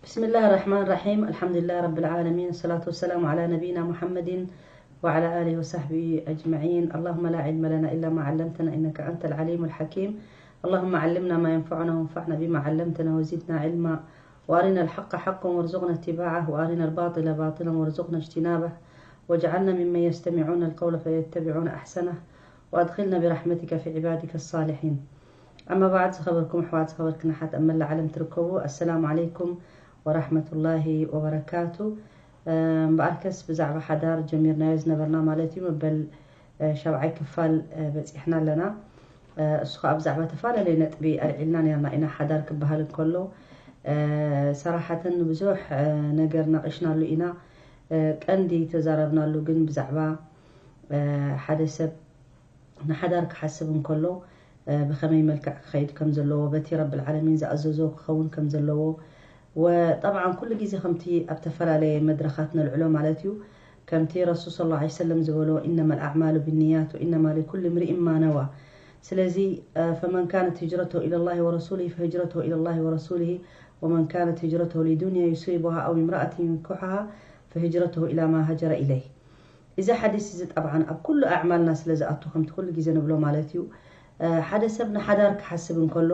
بسم الله الرحمن الرحيم. الحمد لله رب العالمين. الصلاة والسلام على نبينا محمد وعلى آله وصحبه أجمعين. اللهم لا علم لنا إلا ما علمتنا إنك أنت العليم الحكيم. اللهم علمنا ما ينفعنا وانفعنا بما علمتنا وزدنا علما. وأرنا الحق حقا وارزقنا اتباعه وأرنا الباطل باطلا وارزقنا اجتنابه. واجعلنا ممن يستمعون القول فيتبعون أحسنه. وأدخلنا برحمتك في عبادك الصالحين. ኣማ ባዕድ፣ ዝኸበርኩም ኣሕዋት፣ ዝኸበርክን ኣሓት ኣብ መላእ ዓለም ትርከቡ፣ ኣሰላሙ ዓለይኩም ወራሕመቱላሂ ወበረካቱ። እምበኣርከስ ብዛዕባ ሓዳር ጀሚርናዮ ዝነበርና ማለት እዩ፣ መበል ሻብዓይ ክፋል በፂሕና ኣለና። እሱ ከዓ ብዛዕባ ተፈላለየ ነጥቢ ኣልዒልና ነርና ኢና። ሓዳር ክበሃል እንከሎ ሰራሓትን ብዙሕ ነገር ናቒሽናሉ ኢና። ቀንዲ ተዛረብናሉ ግን ብዛዕባ ሓደ ሰብ ንሓዳር ክሓስብ እንከሎ ብኸመይ መልክዕ ክኸይድ ከም ዘለዎ፣ በቲ ረብል ዓለሚን ዝኣዘዞ ክኸውን ከም ዘለዎ፣ ወጠብዓን ኩሉ ግዜ ከምቲ ኣብ ተፈላለየ መድረኻት ነልዕሎ ማለት እዩ፣ ከምቲ ረሱል ሰለላሁ ዐለይሂ ወሰለም ዝበሎ፣ "ኢነማ ኣልኣዕማሉ ቢንያት ወኢነማ ሊኩል እምሪእን ማ ነዋ." ስለዚ ፈመን ካነት ህጅረተሁ ኢለላሂ ወረሱሊሂ ፈህጅረተሁ ኢለላሂ ወረሱሊሂ ወመን ካነት ህጅረተሁ ሊዱንያ ዩሲቡሃ ኣው እምረኣትን ዩንኪሑሃ ፈህጅረተሁ ኢላ ማ ሃጀረ ኢለይህ። እዚ ሓዲስ እዚ ጠብዓን ኣብ ኩሉ ኣዕማልና ስለ ዝኣቱ፣ ከምቲ ኩሉ ግዜ ንብሎ ማለት እዩ፣ ሓደ ሰብ ንሓዳር ክሓስብ እንከሎ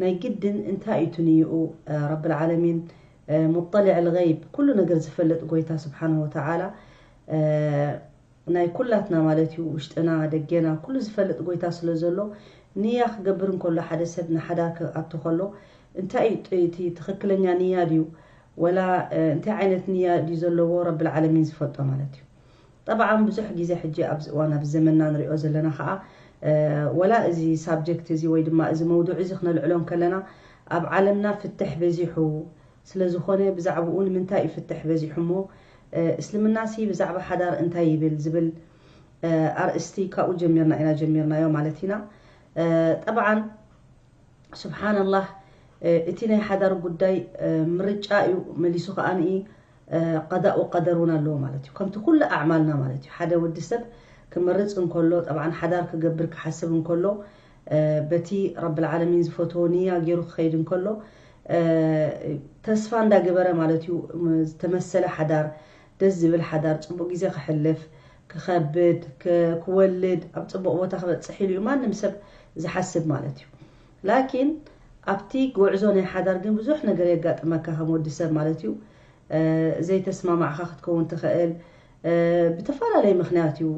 ናይ ግድን እንታይ እዩ ትንይኡ? ረብል ዓለሚን ሙጠሊዕ ልገይብ፣ ኩሉ ነገር ዝፈልጥ ጎይታ ስብሓንሁ ወተዓላ ናይ ኩላትና ማለት እዩ፣ ውሽጥና ደጌና ኩሉ ዝፈልጥ ጎይታ ስለ ዘሎ፣ ንያ ክገብር እንከሎ፣ ሓደ ሰብ ንሓዳር ክኣቱ ከሎ እንታይ እዩ እቲ ትኽክለኛ ንያ ድዩ? ወላ እንታይ ዓይነት ንያ ድዩ ዘለዎ? ረብል ዓለሚን ዝፈልጦ ማለት እዩ። ጠብዓን ብዙሕ ግዜ ሕጂ ኣብዚ እዋን ኣብዚ ዘመንና ንሪኦ ዘለና ከዓ፣ ወላ እዚ ሳብጀክት እዚ ወይ ድማ እዚ መውዱዕ እዚ ክነልዕሎ እንከለና፣ ኣብ ዓለምና ፍትሕ በዚሑ ስለ ዝኾነ፣ ብዛዕባኡ ንምንታይ እዩ ፍትሕ በዚሑ እሞ እስልምናሲ ብዛዕባ ሓዳር እንታይ ይብል ዝብል ኣርእስቲ ካብኡ ጀሚርና ኢና ጀሚርናዮ ማለት ኢና። ጠብዓን ስብሓንላህ፣ እቲ ናይ ሓዳር ጉዳይ ምርጫ እዩ፣ መሊሱ ከዓኒ ቀዳእ ወቀደር እውን ኣለዎ ማለት እዩ። ከምቲ ኩሉ ኣዕማልና ማለት እዩ። ሓደ ወዲ ሰብ ክመርጽ እንከሎ፣ ጠብዓን ሓዳር ክገብር ክሓስብ እንከሎ፣ በቲ ረብል ዓለሚን ዝፈትዎ ንያ ገይሩ ክኸይድ እንከሎ፣ ተስፋ እንዳገበረ ማለት እዩ፣ ዝተመሰለ ሓዳር፣ ደስ ዝብል ሓዳር፣ ጽቡቕ ግዜ ክሕልፍ፣ ክኸብድ፣ ክወልድ፣ ኣብ ጽቡቕ ቦታ ክበጽሕ ኢሉ እዩ ማንም ሰብ ዝሓስብ ማለት እዩ። ላኪን ኣብቲ ጉዕዞ ናይ ሓዳር ግን ብዙሕ ነገር የጋጥመካ ከም ወዲ ሰብ ማለት እዩ። ዘይተስማማዕካ ክትከውን ትኽእል፣ ብተፈላለየ ምኽንያት እዩ።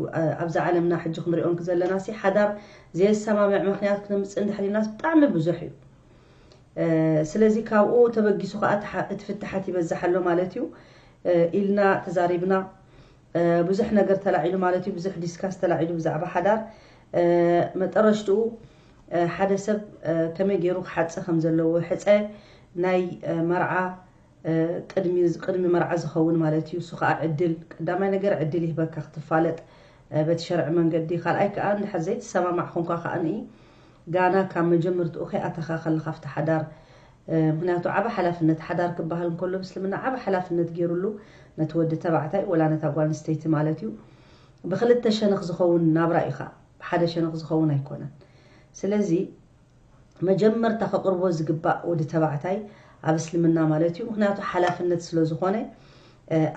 ኣብዚ ዓለምና ሕጂ ክንሪኦ ዘለና ሲ ሓዳር ዘየሰማምዕ ምኽንያት ክነምፅእ እንድሕር ኢልናስ ብጣዕሚ ብዙሕ እዩ። ስለዚ ካብኡ ተበጊሱ ከዓ እቲ ፍትሓት ይበዝሕ ኣሎ ማለት እዩ ኢልና ተዛሪብና። ብዙሕ ነገር ተላዒሉ ማለት እዩ፣ ብዙሕ ዲስካስ ተላዒሉ ብዛዕባ ሓዳር። መጠረሽትኡ ሓደ ሰብ ከመይ ገይሩ ክሓፀ ከም ዘለዎ፣ ሕፀ ናይ መርዓ ቅድሚ ቅድሚ መርዓ ዝኸውን ማለት እዩ። እሱ ከዓ ዕድል፣ ቀዳማይ ነገር ዕድል ይህበካ ክትፋለጥ በቲ ሸርዒ መንገዲ። ካልኣይ ከዓ እንድሕር ዘይትሰማማዕ ኮንኳ ከዓ ንኢ ጋና ካብ መጀመርትኡ ከይኣተኻ ከለኻ ኣብቲ ሓዳር፣ ምክንያቱ ዓበ ሓላፍነት ሓዳር ክበሃል እንከሎ ብእስልምና ዓበ ሓላፍነት ገይሩሉ ነቲ ወዲ ተባዕታይ ወላ ነታ ጓል ኣንስተይቲ ማለት እዩ። ብክልተ ሸነኽ ዝኸውን ናብራ እዩ ከዓ፣ ብሓደ ሸነኽ ዝኸውን ኣይኮነን። ስለዚ መጀመርታ ከቕርቦ ዝግባእ ወዲ ተባዕታይ ኣብ እስልምና ማለት እዩ። ምክንያቱ ሓላፍነት ስለ ዝኾነ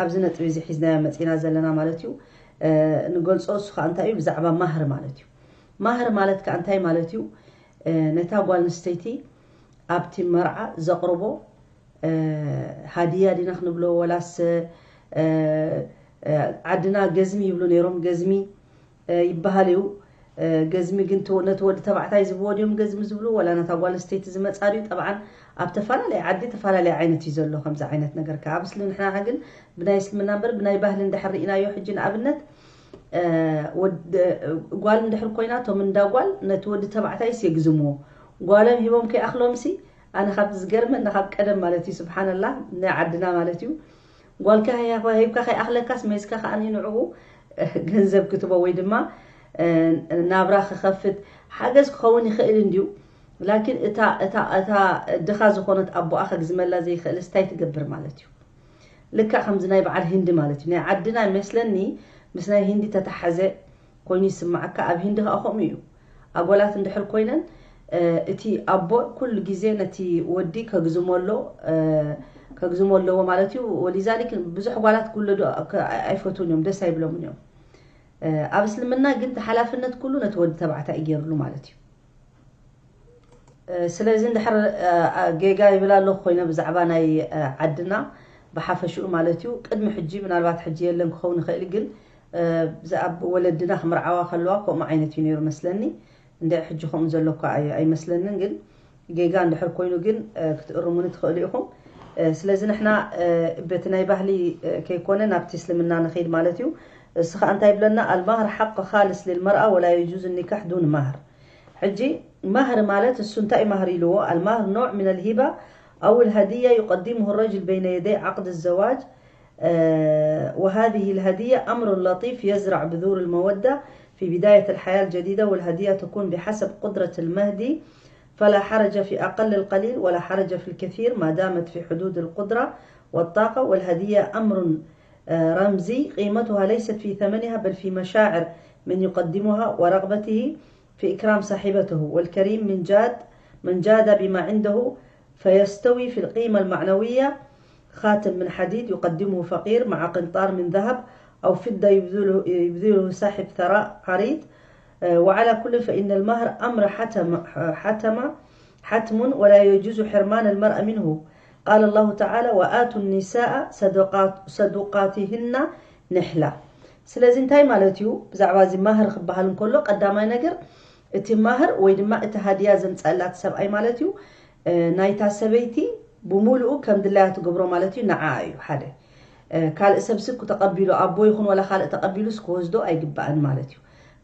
ኣብዚ ነጥቢ እዚ ሒዝናዮ መፂና ዘለና ማለት እዩ። ንገልፆ እሱ ከዓ እንታይ እዩ? ብዛዕባ ማህር ማለት እዩ። ማህር ማለት ከዓ እንታይ ማለት እዩ? ነታ ጓል ኣንስተይቲ ኣብቲ መርዓ ዘቕርቦ ሃዲያ ዲና ክንብሎ ወላስ ዓድና ገዝሚ ይብሉ ነይሮም፣ ገዝሚ ይበሃል እዩ። ገዝሚ ግን ነቲ ወዲ ተባዕታይ ዝብዎ ድዮም ገዝሚ ዝብሉ ወላ ነታ ጓል ኣንስተይቲ ዝመፃ ድዩ? ጠብዓን ኣብ ተፈላለየ ዓዲ ተፈላለየ ዓይነት እዩ ዘሎ ከምዚ ዓይነት ነገር። ካብ እስልምና ግን ብናይ እስልምና እምበር ብናይ ባህሊ እንድሕር ርኢናዮ ሕጂ ንኣብነት ጓል እንድሕር ኮይና እቶም እንዳ ጓል ነቲ ወዲ ተባዕታይስ የግዝምዎ። ጓሎም ሂቦም ከይኣኽሎምሲ ኣነ ካብ ዝገርመኒ ካብ ቀደም ማለት እዩ ስብሓንላ ናይ ዓድና ማለት እዩ ጓልካ ሂብካ ከይኣኽለካስ መይዝካ ከዓ ንዕኡ ገንዘብ ክትቦ ወይ ድማ ናብራ ክኸፍት ሓገዝ ክኸውን ይኽእል እንድዩ። ላኪን እታ እታ እታ ድኻ ዝኾነት ኣቦኣ ከግዝመላ ዘይኽእል ስታይ ትገብር ማለት እዩ። ልክዕ ከምዚ ናይ በዓል ህንዲ ማለት እዩ። ናይ ዓድና ይመስለኒ ምስ ናይ ህንዲ ተተሓዘ ኮይኑ ይስማዓካ። ኣብ ህንዲ ከዓ ከምኡ እዩ። ኣጎላት እንድሕር ኮይነን እቲ ኣቦ ኩሉ ግዜ ነቲ ወዲ ከግዝመሎ ከግዝሞ ኣለዎ ማለት እዩ። ወሊዛሊክ ብዙሕ ጓላት ክውለዱ ኣይፈትውን እዮም፣ ደስ ኣይብሎምን እዮም። ኣብ እስልምና ግን ሓላፍነት ኩሉ ነቲ ወዲ ተባዕታይ እዩ ገይርሉ ማለት እዩ። ስለዚ እንድሕር ጌጋ ይብል ኣለኹ ኮይነ ብዛዕባ ናይ ዓድና ብሓፈሽኡ ማለት እዩ። ቅድሚ ሕጂ ምናልባት ሕጂ የለን ክኸውን ይኽእል፣ ግን ብዛዕባ ወለድና ክምርዓዋ ከለዋ ከምኡ ዓይነት እዩ ነይሩ መስለኒ። እንደ ሕጂ ከምኡ ዘሎ እኳ ኣይመስለንን፣ ግን ጌጋ እንድሕር ኮይኑ ግን ክትእርሙኒ ትኽእሉ ኢኹም። ስለዚ ንሕና በቲ ናይ ባህሊ ከይኮነ ናብቲ እስልምና ንኸይድ ማለት እዩ። እሱ ከዓ እንታይ ይብለና? المهر حق خالص للمرأة ولا يجوز النكاح دون مهر. ሕጂ ማህር ማለት እሱ እንታይ ማህር ኢልዎ? المهر نوع من الهبة أو الهدية يقدمه الرجل بين يدي عقد الزواج. وهذه الهدية أمر لطيف يزرع بذور المودة في بداية الحياة الجديدة، والهدية تكون بحسب قدرة المهدي، فلا حرج في أقل القليل ولا حرج في الكثير ما دامت في حدود القدرة والطاقة. والهدية أمر رمزي قيمتها ليست في ثمنها بل في مشاعر من يقدمها ورغبته في إكرام صاحبته. والكريم من جاد من جاد بما عنده فيستوي في القيمة المعنوية خاتم من حديد يقدمه فقير مع قنطار من ذهب أو فضة يبذله, يبذله صاحب ثراء عريض. وعلى كل فإن المهر أمر حتم, حتم, حتم ولا يجوز حرمان المرأة منه. قال الله تعالى: وآتوا النساء صدقات صدقاتهن نحلة. ስለዚ እንታይ ማለት እዩ? ብዛዕባ እዚ ማህር ክበሃል እንከሎ ቀዳማይ ነገር እቲ ማህር ወይ ድማ እቲ ሃድያ ዘምፀላት ሰብኣይ ማለት እዩ። ናይታ ሰበይቲ ብሙሉኡ ከም ድላያ ትገብሮ ማለት እዩ። ንዓ እዩ ሓደ ካልእ ሰብ ስኩ ተቐቢሉ ኣቦ ይኹን ወላ ካልእ ተቐቢሉ ክወስዶ ኣይግባእን ማለት እዩ።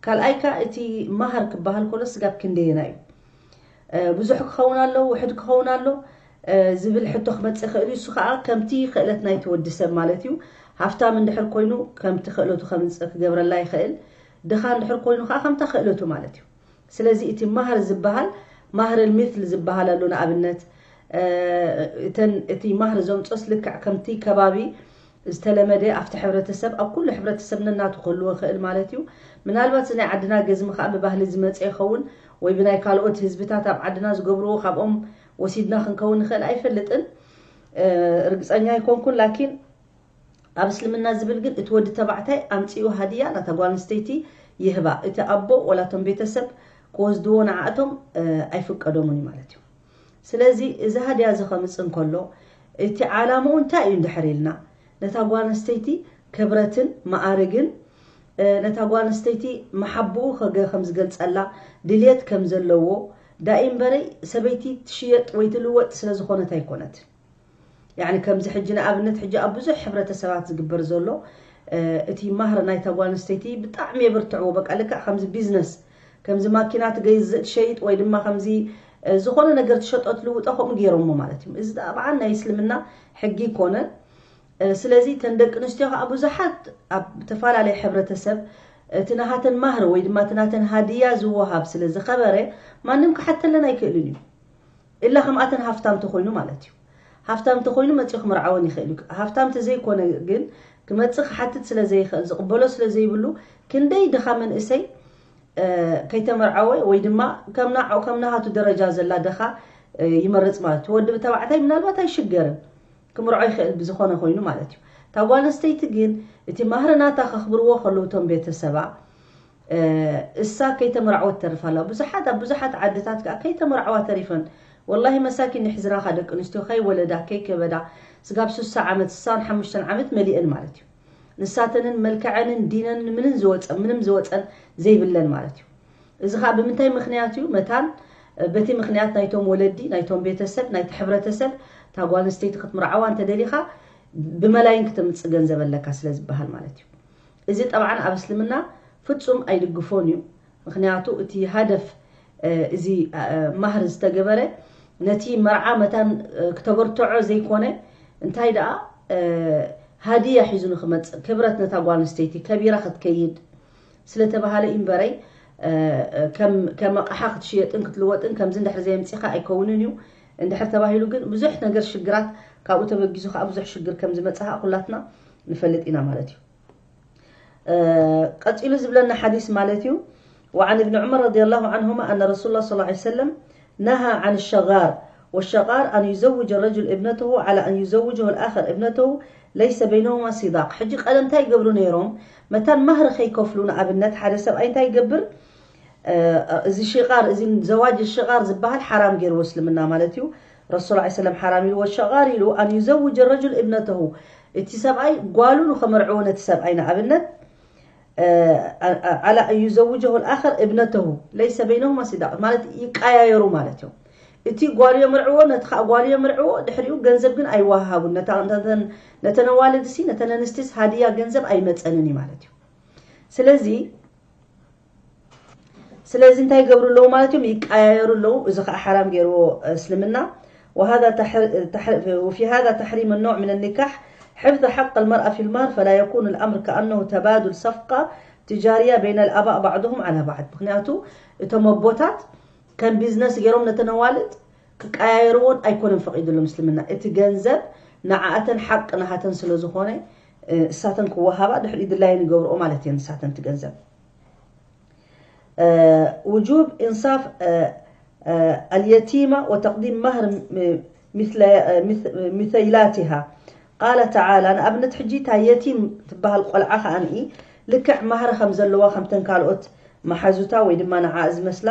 ካልኣይ ከ እቲ ማህር ክበሃል ከሎ ስጋብ ክንደየና እዩ? ብዙሕ ክኸውን ኣሎ፣ ውሕድ ክኸውን ኣሎ ዝብል ሕቶ ክመፅእ ይኽእል እዩ። እሱ ከዓ ከምቲ ክእለት ናይቲ ወዲ ሰብ ማለት እዩ። ሃፍታም እንድሕር ኮይኑ ከምቲ ክእለቱ ከምፅእ ክገብረላ ይኽእል። ድኻ እንድሕር ኮይኑ ከዓ ከምታ ክእለቱ ማለት እዩ። ስለዚ እቲ ማህር ዝበሃል ማህር ልሚትል ዝበሃል ኣሎ። ንኣብነት እተን እቲ ማህር ዘምፆስ ልክዕ ከምቲ ከባቢ ዝተለመደ ኣብቲ ሕብረተሰብ ኣብ ኩሉ ሕብረተሰብ ነናቱ ክህልዎ ይኽእል ማለት እዩ። ምናልባት እዚ ናይ ዓድና ገዝሚ ከዓ ብባህሊ ዝመፀ ይኸውን ወይ ብናይ ካልኦት ህዝብታት ኣብ ዓድና ዝገብርዎ ካብኦም ወሲድና ክንከውን ንኽእል ኣይፈልጥን፣ ርግፀኛ ኣይኮንኩን። ላኪን ኣብ እስልምና ዝብል ግን እቲ ወዲ ተባዕታይ ኣምፂኡ ሃድያ ናታ ጓል ኣንስተይቲ ይህባ። እቲ ኣቦ ወላ እቶም ቤተሰብ ክወስድዎ ንዓእቶም ኣይፍቀዶምን እዩ ማለት እዩ። ስለዚ እዚ ሃድያ እዚ ከምፅእ እንከሎ እቲ ዓላምኡ እንታይ እዩ እንድሕር ኢልና ነታ ጓል ኣንስተይቲ ክብረትን መኣርግን ነታ ጓል ኣንስተይቲ መሓብኡ ከገ ከም ዝገልፀላ ድልየት ከም ዘለዎ ዳኢ እምበረይ ሰበይቲ ትሽየጥ ወይ ትልወጥ ስለ ዝኾነት ኣይኮነትን። ያኒ ከምዚ ሕጂ ንኣብነት ሕጂ ኣብ ብዙሕ ሕብረተሰባት ዝግበር ዘሎ እቲ ማህር ናይታ ጓል ኣንስተይቲ ብጣዕሚ የብርትዕዎ። በቃ ልክዕ ከምዚ ቢዝነስ ከምዚ ማኪና ትገዝእ ትሸይጥ ወይ ድማ ከምዚ ዝኾነ ነገር ትሸጦ ትልውጦ ከምኡ ገይሮሞ ማለት እዩ። እዚ ጠብዓን ናይ እስልምና ሕጊ ይኮነን። ስለዚ ተን ደቂ ኣንስትዮ ከዓ ብዙሓት ኣብ ዝተፈላለየ ሕብረተሰብ እቲ ናሃተን ማህር ወይ ድማ እቲ ናተን ሃድያ ዝወሃብ ስለ ዝኸበረ ማንም ክሓተለን ኣይክእልን እዩ። እላ ከምኣተን ሃፍታም ተኮይኑ ማለት እዩ። ሃፍታም ተኮይኑ መፂኡ ክምርዓወን ይኽእል እዩ። ሃፍታም ተዘይኮነ ግን ክመፅእ ክሓትት ስለ ዘይኽእል ዝቕበሎ ስለ ዘይብሉ ክንደይ ድኻ መንእሰይ ከይተመርዓወ ወይ ድማ ከም ናዓው ከም ናሃቱ ደረጃ ዘላ ደኻ ይመርፅ ማለት እዩ። ወዲ ተባዕታይ ምናልባት ኣይሽገርን ክምርዖ ይኽእል ብዝኾነ ኮይኑ ማለት እዩ። እታ ጓል ኣንስተይቲ ግን እቲ ማህር ናታ ከኽብርዎ ከለዉ እቶም ቤተሰባ እሳ ከይተመርዓወት ተርፍ ኣላ። ብዙሓት ኣብ ብዙሓት ዓድታት ከዓ ከይተመርዓዋ ተሪፈን። ወላሂ መሳኪን ንሕዝናኻ ደቂ ኣንስትዮ ከይወለዳ ከይከበዳ ስጋብ ሱሳ ዓመት ስሳን ሓሙሽተን ዓመት መሊአን ማለት እዩ። ንሳተንን መልክዐንን ዲነንን ምንን ዝወፀን ምንም ዝወፀን ዘይብለን ማለት እዩ። እዚ ከዓ ብምንታይ ምክንያት እዩ? መታን በቲ ምክንያት ናይቶም ወለዲ ናይቶም ቤተሰብ ናይቲ ሕብረተሰብ እታ ጓል ኣንስተይቲ ክትምርዓዋ እንተደሊኻ ብመላይን ክተምፅእ ገንዘብ ኣለካ ስለ ዝበሃል ማለት እዩ። እዚ ጠብዓን ኣብ እስልምና ፍጹም ኣይድግፎን እዩ። ምክንያቱ እቲ ሃደፍ እዚ ማህር ዝተገበረ ነቲ መርዓ መታን ክተበርትዖ ዘይኮነ እንታይ ደኣ ሃድያ ሒዙ ንክመፅእ ክብረት ነታ ጓል ኣንስተይቲ ከቢራ ክትከይድ ስለተባሃለ እምበረይ ከም ኣቕሓ ክትሽየጥን ክትልወጥን ከምዚ እንድሕር ዘየምፂኻ ኣይከውንን እዩ። እንድሕር ተባሂሉ ግን ብዙሕ ነገር ሽግራት ካብኡ ተበጊሱ ከዓ ብዙሕ ሽግር ከም ዝመፅእ ከዓ ኩላትና ንፈልጥ ኢና ማለት እዩ። ቀፂሉ ዝብለና ሓዲስ ማለት እዩ። وعن ابن عمر رضي الله عنهما أن رسول الله صلى الله عليه وسلم نهى عن الشغار والشغار أن يزوج الرجل ابنته على أن يزوجه الآخر ابنته ليس بينهما صداق. ሕጂ ቀደም እንታይ ይገብሩ ነይሮም? መታን ማህር ከይከፍሉ፣ ንኣብነት ሓደ ሰብኣይ እንታይ ይገብር? እዚ ሽቓር፣ እዚ ዘዋጅ ሽቓር ዝበሃል ሓራም ገይርዎ እስልምና ማለት እዩ። ረሱል ዐለይሂ ሰላም ሓራም ኢልዎ። ሸቓር ኢሉ أن يزوج الرجل ابنته፣ እቲ ሰብኣይ ጓሉ ንኸመርዕዎ ነቲ ሰብኣይ፣ ንኣብነት على أن يزوجه الآخر ابنته ليس بينهما صداق ማለት ይቀያየሩ ማለት እዮም። እቲ ጓሉ የምርዕዎ፣ ነቲ ከዓ ጓሉ የምርዕዎ፣ ድሕሪኡ ገንዘብ ግን ኣይወሃሃቡን። ነታ- ነተን ነተን ኣዋልድሲ፣ ነተን ኣንስቲስ ሃድያ ገንዘብ ኣይመፀንን እዩ ማለት እዩ። ስለዚ ስለዚ እንታይ ይገብሩ ኣለዉ ማለት እዮም? ይቀያየሩ ኣለዉ። እዚ ከዓ ሓራም ገይርዎ እስልምና። وهذا تحر- تحر- وفي هذا تحريم النوع من النكاح حفظ حق المرأة في المهر، فلا يكون الأمر كأنه تبادل صفقة تجارية بين الآباء بعضهم على بعض. ምክንያቱ እቶም ኣቦታት ከም ቢዝነስ ገይሮም ነተን ኣዋልድ ክቀያየርዎን ኣይኮነን ፈቒዱሎም እስልምና። እቲ ገንዘብ ንዓኣተን ሓቂ ናሃተን ስለ ዝኾነ፣ እ፣ እሳተን ክወሃባ ድሕሪ ድላየን ይገብርኦ ማለት እየን ንሳተን እቲ ገንዘብ። እ፣ وجوب إنصاف، እ፣ እ፣ اليتيمة وتقديم مهر م- مثل- እ፣ مث- مثيلاتها. قال تعالى، ንኣብነት ሕጂ እታ የቲም ትበሃል ቆልዓ ከኣ ንኢ ልክዕ ማህሪ ከም ዘለዋ ከምተን ካልኦት መሓዙታ ወይ ድማ ንዓ ዝመስላ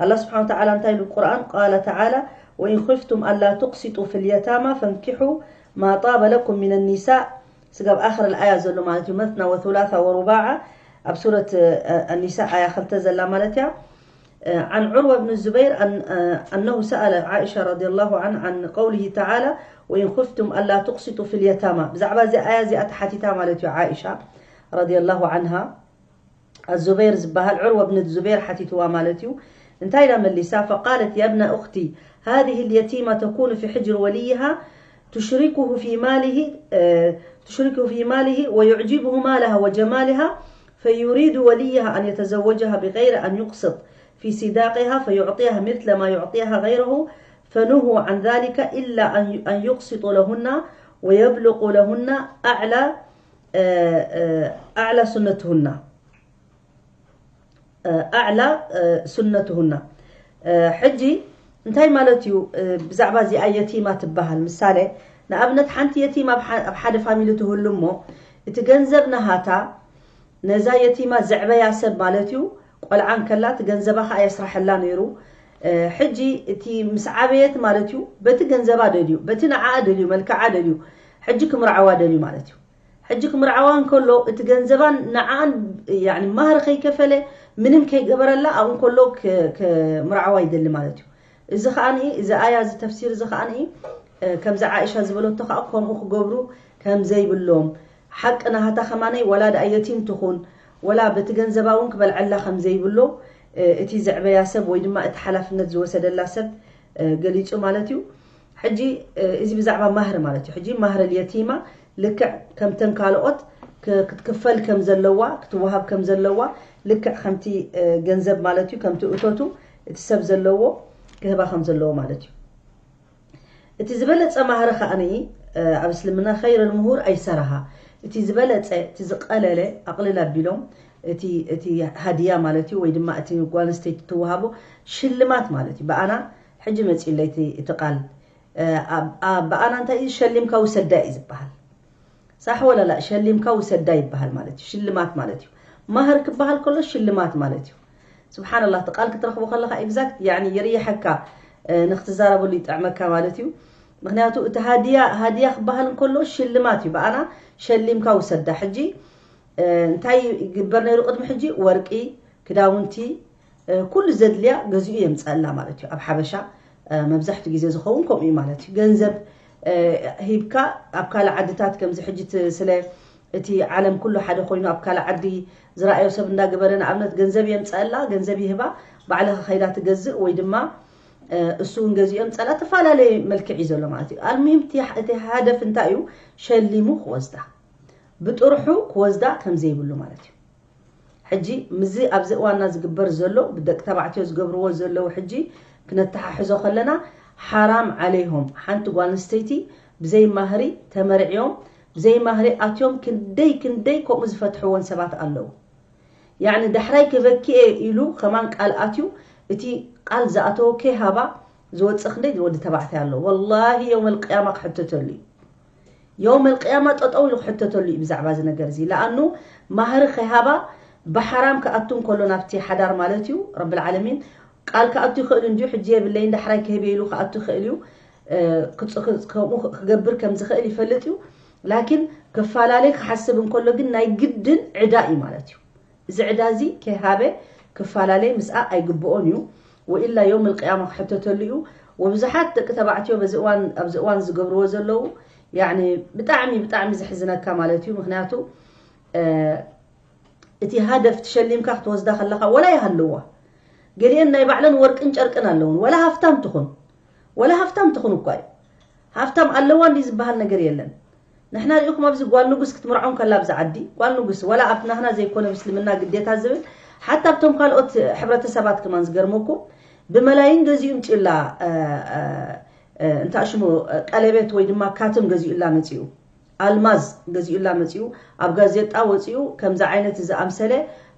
ኣላ ስብሓን ወተዓላ እንታይ ኢሉ ቁርኣን? قال تعالى: وإن خفتم ألا تقسطوا في اليتامى فانكحوا ما طاب لكم من النساء ስጋብ ኣኽር ኣያ ዘሎ ማለት እዩ። مثنى وثلاث ورباع ኣብ ሱረት ኣኒሳ ኣያ ክልተ ዘላ ማለት እያ። عن عروة بن الزبير أن أنه سأل عائشة رضي الله عنه عن قوله تعالى: وإن خفتم ألا تقسطوا في اليتامى ብዛዕባ እዚ ኣያ እዚኣ ተሓቲታ ማለት እዩ። ዓኢሻ ረዲየላሁ ዓንሃ ኣዙበይር ዝበሃል ዑርወ ብን ዙበይር ሓቲትዋ ማለት እዩ። እንታይ ኢላ መሊሳ? فقالت: يا ابن أختي، هذه اليتيمة تكون في حجر وليها تشركه في ماله، آه، تشركه في ماله ويعجبه مالها وجمالها، فيريد وليها أن يتزوجها بغير أن يقسط في صداقها فيعطيها مثل ما يعطيها غيره، فنهوا عن ذلك إلا أن أن يقسطوا لهن ويبلغوا لهن أعلى، آه، آه، أعلى سنتهن. ኣዕላ ሱነትሁና። ሕጂ እንታይ ማለት እዩ? ብዛዕባ እዚኣ የቲማ ትበሃል ምሳሌ፣ ንኣብነት ሓንቲ የቲማ ኣብ ሓደ ፋሚሊ ትህሉ እሞ፣ እቲ ገንዘብ ናሃታ ነዛ የቲማ ዘዕበያ ሰብ ማለት እዩ። ቆልዓ እንከላ እቲ ገንዘባ ከዓ የስራሐላ ነይሩ። ሕጂ እቲ ምስ ዓበየት ማለት እዩ፣ በቲ ገንዘባ ደልዩ፣ በቲ ንዓኣ ደልዩ፣ መልክዓ ደልዩ፣ ሕጂ ክምርዓዋ ደልዩ ማለት እዩ። ሕጂ ክምርዓዋ እንከሎ እቲ ገንዘባን ንዓኣን፣ ያኒ፣ ማህር ከይከፈለ፣ ምንም ከይገበረላ ኣብኡ እንከሎ ክ- ክምርዓዋ ይደሊ ማለት እዩ። እዚ ከኣ እዚ ኣያ እዚ ተፍሲር እዚ ከኣ ከምዚ ዓኢሻ ዝበለቶ ከኣ ከምኡ ክገብሩ ከም ዘይብሎም፣ ሓቂ ናሃታ ከማነይ ወላ ደኣ የቲም ትኹን ወላ በቲ ገንዘባ እውን ክበልዐላ ከም ዘይብሎ እቲ ዘዕበያ ሰብ ወይ ድማ እቲ ሓላፍነት ዝወሰደላ ሰብ ገሊጹ ማለት እዩ። ሕጂ እዚ ብዛዕባ ማህር ማለት እዩ። ሕጂ ማህር የቲማ ልክዕ ከምተን ካልኦት ክትክፈል ከም ዘለዋ፣ ክትወሃብ ከም ዘለዋ፣ ልክዕ ከምቲ ገንዘብ ማለት እዩ፣ ከምቲ እቶቱ እቲ ሰብ ዘለዎ ክህባ ከም ዘለዎ ማለት እዩ። እቲ ዝበለጸ ማህሪ ከኣ ኣብ እስልምና ኸይረል ምሁር ኣይሰረሃ፣ እቲ ዝበለጸ፣ እቲ ዝቐለለ፣ ኣቕልል ኣቢሎም እቲ እቲ ሃድያ ማለት እዩ፣ ወይ ድማ እቲ ጓል ኣንስተይቲ ትወሃቦ ሽልማት ማለት እዩ። ብኣና ሕጂ መጺለይ እቲ ቃል ብኣና እንታይ እዩ? ሸሊምካ ውሰዳ እዩ ዝበሃል። ሳሕ ወላ ላ? ሸሊምካ ውሰዳ ይበሃል ማለት እዩ። ሽልማት ማለት እዩ። ማህር ክበሃል ከሎ ሽልማት ማለት እዩ። ስብሓንላህ፣ እቲ ቃል ክትረኽቦ ከለኻ ኤግዛክት፣ ያኒ፣ ይርይሐካ፣ ንክትዛረበሉ ይጥዕመካ ማለት እዩ። ምክንያቱ እቲ ሃድያ፣ ሃድያ ክበሃል እንከሎ ሽልማት እዩ። ብኣና ሸሊምካ ውሰዳ። ሕጂ እንታይ ይግበር ነይሩ ቅድሚ ሕጂ? ወርቂ፣ ክዳውንቲ፣ ኩሉ ዘድልያ ገዚኡ የምፀኣላ ማለት እዩ። ኣብ ሓበሻ መብዛሕትኡ ግዜ ዝኸውን ከምኡ እዩ ማለት እዩ። ገንዘብ ሂብካ ኣብ ካልእ ዓድታት ከምዚ ሕጂ ስለ እቲ ዓለም ኩሉ ሓደ ኮይኑ ኣብ ካልእ ዓዲ ዝረኣዮ ሰብ እንዳገበረ ንኣብነት ገንዘብ የምፀኣላ፣ ገንዘብ ይህባ፣ ባዕልኻ ከይዳ ትገዝእ ወይ ድማ እሱ እውን ገዚኡ የምፀኣላ፣ ተፈላለየ መልክዕ እዩ ዘሎ ማለት እዩ። ኣልሙሂም እቲ ሃደፍ እንታይ እዩ? ሸሊሙ ክወስዳ፣ ብጥርሑ ክወስዳ ከም ዘይብሉ ማለት እዩ። ሕጂ ምስዚ ኣብዚ እዋንና ዝግበር ዘሎ ብደቂ ተባዕትዮ ዝገብርዎ ዘለዉ ሕጂ ክነተሓሕዞ ከለና ሓራም ዓለይሆም። ሓንቲ ጓል ኣንስተይቲ ብዘይ ማህሪ ተመርዕዮም፣ ብዘይ ማህሪ ኣትዮም ክንደይ ክንደይ ከምኡ ዝፈትሕዎን ሰባት ኣለዉ። ያዕኒ ዳሕራይ ክህበኪ እየ ኢሉ ከማን ቃል ኣትዩ፣ እቲ ቃል ዝኣተወ ከይሃባ ዝወፅእ ክንደይ ወዲ ተባዕታይ ኣሎ? ወላሂ የውመል ቅያማ ክሕተተሉ እዩ። የውመል ቅያማ ጠጠው ኢሉ ክሕተተሉ እዩ ብዛዕባ እዚ ነገር እዚ። ለኣኑ ማህሪ ከይሃባ ብሓራም ክኣቱ እንከሎ ናብቲ ሓዳር ማለት እዩ። ረብል ዓለሚን ቃል ክኣቱ ይኽእል እንድዩ፣ ሕጂ የብለይን ዳሕራይ ክህብ ኢሉ ክኣቱ ይኽእል እዩ። እ፣ ክፅ- ክፅ- ከምኡ ክገብር ከም ዝኽእል ይፈልጥ እዩ። ላኪን ክፈላለይ ክሓስብ እንከሎ ግን ናይ ግድን ዕዳ እዩ ማለት እዩ። እዚ ዕዳ እዚ ከይሃበ ክፈላለይ ምስኣ ኣይግብኦን እዩ። ወኢላ የውም ልቅያማ ክሕተተሉ እዩ። ወብዙሓት ደቂ ተባዕትዮ በዚ እዋን ኣብዚ እዋን ዝገብርዎ ዘለዉ ያኒ ብጣዕሚ ብጣዕሚ ዘሕዝነካ ማለት እዩ። ምክንያቱ እ፣ እቲ ሃደፍ ትሸሊምካ ክትወስዳ ከለኻ ወላ ይሃልዋ፣ ገሊአን ናይ ባዕለን ወርቅን ጨርቅን ኣለውን። ወላ ሃፍታም ትኹን፣ ወላ ሃፍታም ትኹን እኳ እዩ፣ ሃፍታም ኣለዋ እንዲ ዝበሃል ነገር የለን። ንሕና ሪእኹም ኣብዚ ጓል ንጉስ ክትምርዖም ከላ ኣብዚ ዓዲ ጓል ንጉስ ወላ ኣብ ናህና ዘይኮነ ምስልምና ግዴታ ዝብል ሓታ ኣብቶም ካልኦት ሕብረተሰባት ከማን ዝገርመኩም ብመላይን ገዚኡ ምፅኡላ እ፣ እ፣ እ፣ እንታይ ሽሙ እ፣ ቀለቤት ወይ ድማ ካትም ገዚኡላ መፂኡ ኣልማዝ ገዚኡላ መፂኡ ኣብ ጋዜጣ ወፂኡ ከምዚ ዓይነት ዝኣምሰለ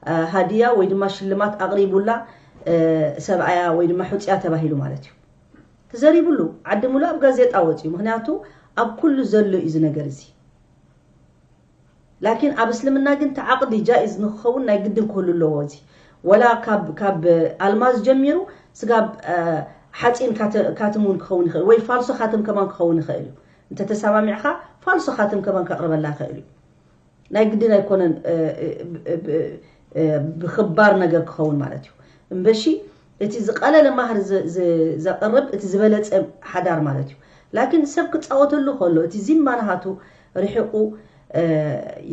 እ፣ ሃድያ ወይ ድማ ሽልማት ኣቕሪቡላ እ፣ ሰብኣያ ወይ ድማ ሕፅያ ተባሂሉ ማለት እዩ። ተዘሪብሉ ዓዲ ሙሉእ ኣብ ጋዜጣ ወፂኡ። ምክንያቱ ኣብ ኩሉ ዘሎ እዩ እዚ ነገር እዚ። ላኪን ኣብ እስልምና ግን እቲ ዓቕዲ ጃኢዝ ንክኸውን ናይ ግድን ክህሉ ኣለዎ። እዚ ወላ ካብ ካብ ኣልማዝ ጀሚሩ ስጋብ እ፣ ሓፂን ካተ- ካትም እውን ክኸውን ይኽእል ወይ ፋልሶ ካትም ከማን ክኸውን ይኽእል እዩ። እንተተሰማሚዕካ ፋልሶ ካትም ከማን ከቕርበላ ይኽእል እዩ። ናይ ግድን ኣይኮነን እ፣ እ፣ ብ- እ፣ ብኽባር ነገር ክኸውን ማለት እዩ። እምበሺ እቲ ዝቐለለ ማህር ዝ- ዝ- ዘቕርብ እቲ ዝበለፀ ሓዳር ማለት እዩ። ላኪን ሰብ ክፃወተሉ ከሎ እቲ ዚማ ናሃቱ ርሒቑ እ፣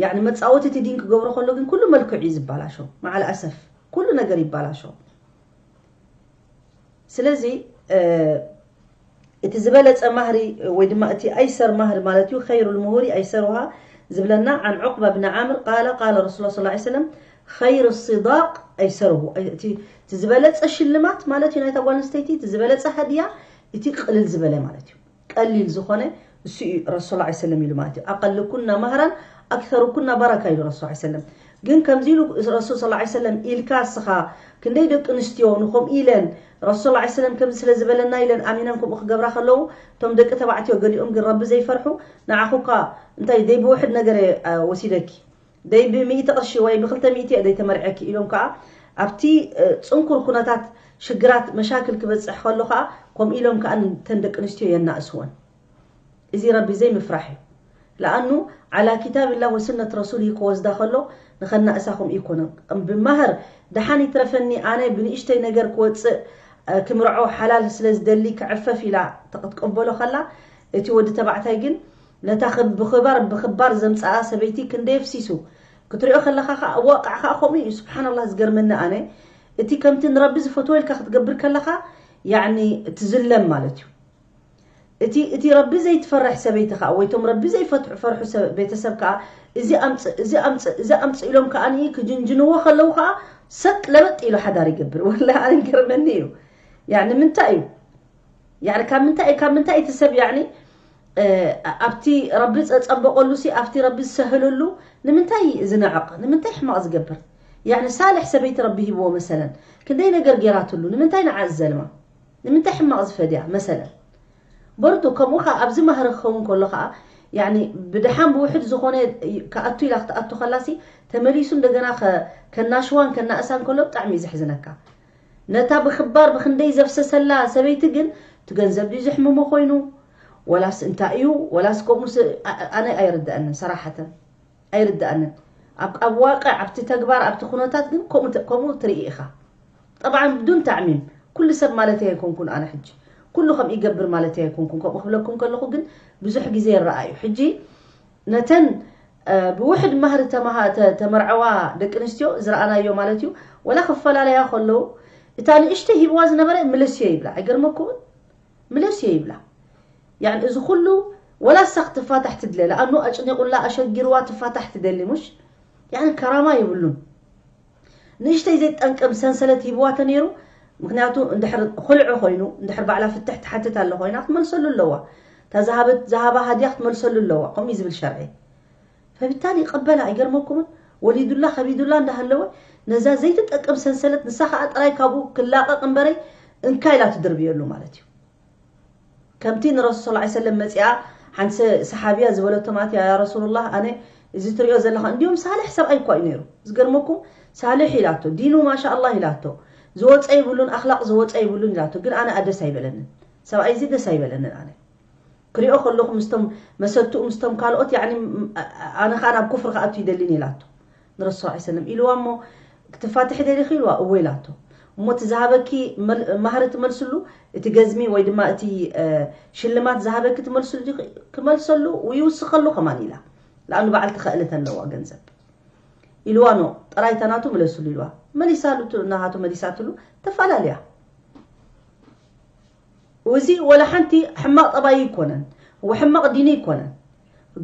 ያኒ መፃወቲ እቲ ዲን ክገብሮ ከሎ ግን ኩሉ መልክዑ እዩ ዝባላሾ። መዓል ኣሰፍ ኩሉ ነገር ይባላሾ። ስለዚ እ፣ እቲ ዝበለፀ ማህሪ ወይ ድማ እቲ ኣይሰር ማህሪ ማለት እዩ ኸይሩ ልምሁሪ ኣይሰሩሃ ዝብለና عن عقبة بن عامر قال قال رسول الله صلى الله عليه وسلم خير الصداق أيسره እቲ እቲ ዝበለፀ ሽልማት ማለት እዩ ናይታ ጓል ኣንስተይቲ እቲ ዝበለፀ ሃድያ እቲ ቅልል ዝበለ ማለት እዩ። ቀሊል ዝኾነ እሱ እዩ ረሱል ላ ሰለም ኢሉ ማለት እዩ። ኣቀልኩና ማህራን ኣክተሩኩና ባረካ ኢሉ ረሱል ላ ሰለም። ግን ከምዚ ኢሉ ረሱል ስ ሰለም ኢልካ እስኻ ክንደይ ደቂ ኣንስትዮ ንኸምኡ ኢለን ረሱል ላ ሰለም ከምዚ ስለ ዝበለና ኢለን ኣሚነን ከምኡ ክገብራ ከለዉ እቶም ደቂ ተባዕትዮ ገሊኦም ግን ረቢ ዘይፈርሑ ንዓኹ እኳ እንታይ ደይ ብውሕድ ነገር እየ አ፣ ወሲደኪ ደይ ብሚእቲ ቅርሺ ወይ ብክልተ ሚእቲ እየ ደይ ተመርዐኪ ኢሎም ከዓ ኣብቲ እ፣ ፅንኩር ኩነታት ሽግራት መሻክል ክበፅሕ ከሎ ከዓ ከምኡ ኢሎም ከዓ ንተን ደቂ ኣንስትዮ የናእስወን። እዚ ረቢ ዘይምፍራሕ እዩ። ለኣኑ ዓላ ኪታብላ ወስነት ረሱል ክወስዳ ከሎ ንኸናእሳ ከምኡ ይኮነ። ብማህር ደሓን ይትረፈኒ ኣነ ብንእሽተይ ነገር ክወፅእ እ፣ ክምርዖ ሓላል ስለ ዝደሊ ክዕፈፍ ኢላ ክትቀበሎ ከላ እቲ ወዲ ተባዕታይ ግን ነታ ክብ- ብኽባር ብኽባር ዘምፀኣ ሰበይቲ ክንደይ ኣፍሲሱ ክትሪኦ ከለኻ ከዓ ዋቃዕ ከዓ ከምኡ እዩ። ስብሓንላህ ዝገርመኒ ኣነ እቲ ከምቲ ንረቢ ዝፈትዎ ኢልካ ክትገብር ከለኻ ያኒ ትዝለም ማለት እዩ። እቲ እቲ ረቢ ዘይትፈርሕ ሰበይቲ ከዓ ወይ ቶም ረቢ ዘይፈትሑ ፈርሑ ሰብ- ቤተሰብ ከዓ እዚ ኣምፅእ እዚ ኣምፅእ እዚ ኣምፅእ ኢሎም ከዓ ክጅንጅንዎ ከለዉ ከዓ ሰጥ ለበጥ ኢሉ ሓዳር ይገብር። ወላ ኣነ ገርመኒ እዩ። ያኒ ምንታይ እዩ ያኒ ካብ ምንታይ ካብ ምንታይ እቲ ሰብ ያኒ እ፣ ኣብቲ ረቢ ዘፀበቐሉ ሲ ኣብቲ ረቢ ዝሰህለሉ ንምንታይ ዝንዕቕ ንምንታይ ሕማቕ ዝገብር? ያኒ ሳልሕ ሰበይቲ ረቢ ሂብዎ መሰለን ክንደይ ነገር ጌራትሉ ንምንታይ ንዓ ዝዘልማ ንምንታይ ሕማቕ ዝፈድያ መሰለን? በርዱ ከምኡ ከዓ ኣብዚ ማህሪ ክኸውን ከሎ ከዓ ያኒ ብድሓን ብውሕድ ዝኾነ ክኣቱ ኢላ ክትኣቱ ከላሲ ተመሊሱ እንደገና ከ- ከናሽዋን ከናእሳን ከሎ ብጣዕሚ እዩ ዘሕዝነካ። ነታ ብኽባር ብኽንደይ ዘፍሰሰላ ሰበይቲ ግን እቲ ገንዘብ ድዩ ዘሕምሞ ኮይኑ ወላስ እንታይ እዩ ወላስ ከምኡ ስ- ኣ- ኣነ ኣይርድኣንን ሰራሓተን ኣይርድኣንን ኣብ ኣብ ዋቅዕ ኣብቲ ተግባር ኣብቲ ኩነታት ግን ከምኡ ተ- ከምኡ ትርኢ ኢኻ ጠብዓን ብዱን ተዕሚም ኩሉ ሰብ ማለት ኣይኮንኩን ኣነ ሕጂ ኩሉ ከም ይገብር ማለት ኣይኮንኩን ከምኡ ክብለኩም ከለኹ ግን ብዙሕ ግዜ ይረኣ እዩ ሕጂ ነተን እ፣ ብውሕድ ማህሪ ተመሃ- ተ- ተመርዐዋ ደቂ ኣንስትዮ ዝረኣናዮ ማለት እዩ ወላ ክፈላለያ ከለዉ እታ ንእሽተይ ሂብዋ ዝነበረ ምለስዮ ይብላ ኣይገርመኩምን ምለስዮ ይብላ ያን እዚ ኩሉ ወላ እሳ ክትፋታሕ ትድለ ለኣኑ ኣጭኒቑላ ኣሸጊርዋ ትፋታሕ ትደሊ ሙሽ ያን ከራማ የብሉን ንእሽተይ ዘይጠንቅም ሰንሰለት ሂብዋ ተነይሩ ምክንያቱ እንድሕር ኩልዑ ኮይኑ እንድሕር ባዕላ ፍትሕ ትሓትት ኣለ ኮይና ክትመልሰሉ ኣለዋ እታ ዝሃበት ዝሃባ ሃድያ ክትመልሰሉ ኣለዋ ከምኡ እዩ ዝብል ሸርዒ ፈብታሊ ይቐበላ ኣይገርመኩምን ወሊዱላ ከቢዱላ እንዳሃለወ ነዛ ዘይትጠቅም ሰንሰለት ንሳ ከዓ ጥራይ ካብኡ ክላቐቕ እምበረይ እንካ ኢላ ትድርብየሉ ማለት እዩ ከምቲ ንረሱል ሰለላሁ ዐለይሂ ወሰለም መጺኣ ሓንቲ ሰ-፣ ሰሓቢያ ዝበለቶ ማለት እያ፣ "ያ ረሱሉላህ፣ ኣነ እዚ ትሪኦ ዘለኻ"፣ እንዲሁም ሳልሕ ሰብኣይ እኳ እዩ ነይሩ። ዝገርመኩም ሳልሕ ኢላቶ፣ ዲኑ ማሻኣላህ ኢላቶ፣ ዝወፀ ይብሉን ኣኽላቕ ዝወፀ ይብሉን ኢላቶ። ግን ኣነ ደስ ኣይበለንን፣ ሰብኣይ እዚ ደስ ኣይበለንን። ኣነ ክሪኦ ከለኹ ምስቶም መሰትኡ ምስቶም ካልኦት ያኒ ም-፣ ኣ-፣ ኣነ ኸኣ ናብ ኩፍሪ ክኣቱ ይደልን ኢላቶ። ንረሱል ሰለላሁ ዐለይሂ ወሰለም ኢልዋ እሞ፣ "ክትፋትሒ ደሊኺ?" ኢልዋ፣ "እወ" ኢላቶ። "እሞ እቲ ዝሃበኪ መል-፣ ማህሪ ትመልስሉ፣ እቲ ገዝሚ ወይ ድማ እቲ፣ እ፣ ሽልማት ዝሃበኪ ትመልስሉ ዲኺ?" "ክመልሰሉ ይውስኸሉ ከማን" ኢላ። ለኣኑ በዓልቲ ክእለት ኣለዋ ገንዘብ። ኢልዋ፣ "ኖ፣ ጥራይ እታ ናቱ ምለስሉ" ኢልዋ። መሊሳሉ፣ ቱ-፣ ናሃቱ መሊሳትሉ፣ ተፈላለያ። እዚ ወላ ሓንቲ ሕማቕ ጠባይ ኣይኮነን፣ ወ-፣ ሕማቕ ዲኒ ኣይኮነን።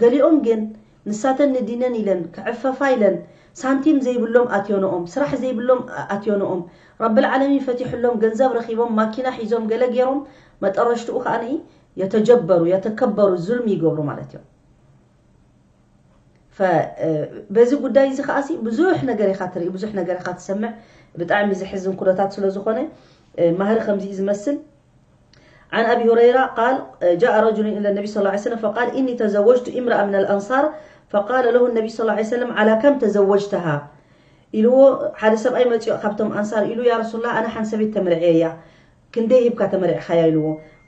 ገሊኦም ግን ንሳተን ንዲነን ኢለን ክዕፈፋ ኢለን ሳንቲም ዘይብሎም ኣትዮንኦም፣ ስራሕ ዘይብሎም ኣትዮንኦም፣ ረብል ዓለሚን ፈቲሕሎም፣ ገንዘብ ረኺቦም፣ ማኪና ሒዞም፣ ገለ ገይሮም፣ መጠረሽትኡ ከኣ የተጀበሩ፣ የተከበሩ፣ ዙልሚ ይገብሩ ማለት እዮም። ፈ-፣ እ፣ በዚ ጉዳይ እዚ ከኣሲ ብዙሕ ነገር ኢኻ ትርኢ፣ ብዙሕ ነገር ኢኻ ትሰምዕ። ብጣዕሚ ዘሕዝን ኩነታት ስለ ዝኾነ፣ እ፣ ማህሪ ከምዚ እዩ ዝመስል። عن أبي هريرة قال: جاء رجل إلى النبي صلى الله عليه وسلم فقال: إني تزوجت امرأة من الأنصار. فقال له النبي صلى الله عليه وسلم: على كم تزوجتها؟ ኢልዎ ሓደ ሰብኣይ መፂኡ ካብቶም ኣንሳር ኢሉ፣ "ያ ረሱሉላህ፣ ኣነ ሓንቲ ሰበይቲ ተመርዕየያ፣ ክንደይ ሂብካ ተመርዕኻያ?" ኢልዎ።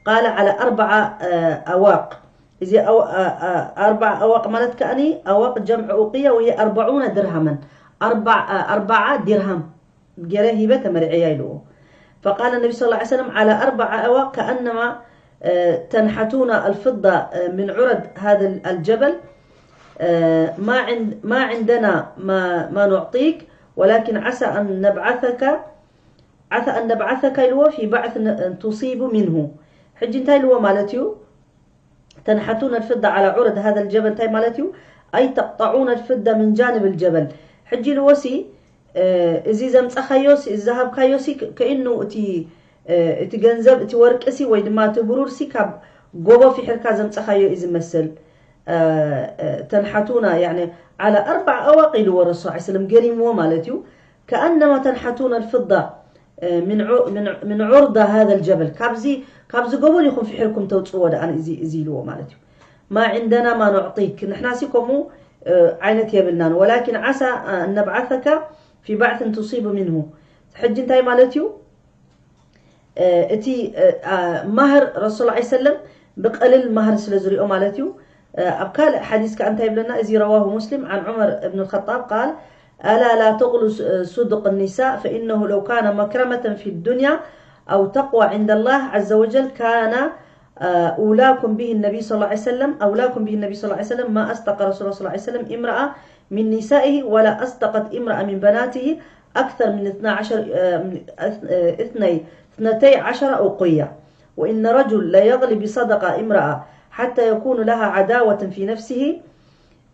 قال: على أربع، آه، أواق. እዚ ኣው-፣ ኣ-፣ ኣ-፣ ኣርባዓ ኣዋቕ ማለት ከኣኒ ኣዋቕ ጀምዕ ኡቅያ ወይ ኣርባዑነ ድርሃመን። ኣርባ-፣ ኣ-፣ ኣርባዓ ዲርሃም ገይረ ሂበ ተመርዕያ ኢልዎ። فقال النبي صلى الله عليه وسلم: على أربع أواق كأنما، آه، تنحتون الفضة، آه، من عرض هذا الجبل، آه، ما عند-، ما عندنا ما، ما نعطيك، ولكن عسى أن نبعثك، عسى أن نبعثك ኢልዎ في بعث ن-، تصيب منه. ሕጂ እንታይ ኢልዎ ማለት እዩ? تنحتون الفضة على عرض هذا الجبل እንታይ ማለት እዩ? أي تقطعون الفضة من جانب الجبل. ሕጂ ኢልዎ ሲ፣ እ፣ እዚ ዘምጸኻዮሲ፣ እዚ ዝሃብካዮሲ፣ ከ-፣ ከኢኑ እቲ፣ እ፣ እቲ ገንዘብ፣ እቲ ወርቅሲ ወይ ድማ እቲ ብሩርሲ ካብ ጎቦ ፊሕርካ ዘምጸኻዮ እዩ ዝመስል። እ፣ እ፣ تنحتون يعني على أربع أواق ኢልዎ ረሱል ሰለላሁ ዐለይሂ ወሰለም፣ ገሪምዎ ማለት እዩ። كأنما تنحتون الفضة، እ፣ من ዑ-፣ من ዑ-፣ من عرض هذا الجبل። ካብዚ፣ ካብዚ ጎቦ ዲኹም ፊሕርኩም ተውጽዎ ደኣ እዚ፣ እዚ ኢልዎ ማለት እዩ። ما عندنا ما نعطيك። ንሕናሲ ከምኡ፣ እ፣ ዓይነት የብልናን። ولكن عسى أن نبعثك في بعث تصيب منه። ሕጂ እንታይ ማለት እዩ? እ፣ እቲ፣ እ፣ ኣ፣ ማህር ረሱል ሰለላሁ ዐለይሂ ወሰለም ብቐልል ማህር ስለ ዝሪኦ ማለት እዩ። እ፣ ኣብ ካልእ ሓዲስ ከኣ እንታይ ይብለና? እዚ رواه مسلم عن عمر بن الخطاب قال: ألا لا تغلوا س-، صدق النساء، فإنه لو كان مكرمة في الدنيا أو تقوى عند الله عز وجل كان، آه، أولاكم به النبي صلى الله عليه وسلم، أولاكم به النبي صلى الله عليه وسلم، ما أصدق رسول الله صلى الله عليه وسلم امرأة من نسائه، ولا أصدقت امرأة من بناته أكثر من اثنا عشر، آه، من اث-، آه، اثني، اثنتي عشر أوقية. وإن رجل ليغلي بصدقة امرأة حتى يكون لها عداوة في نفسه،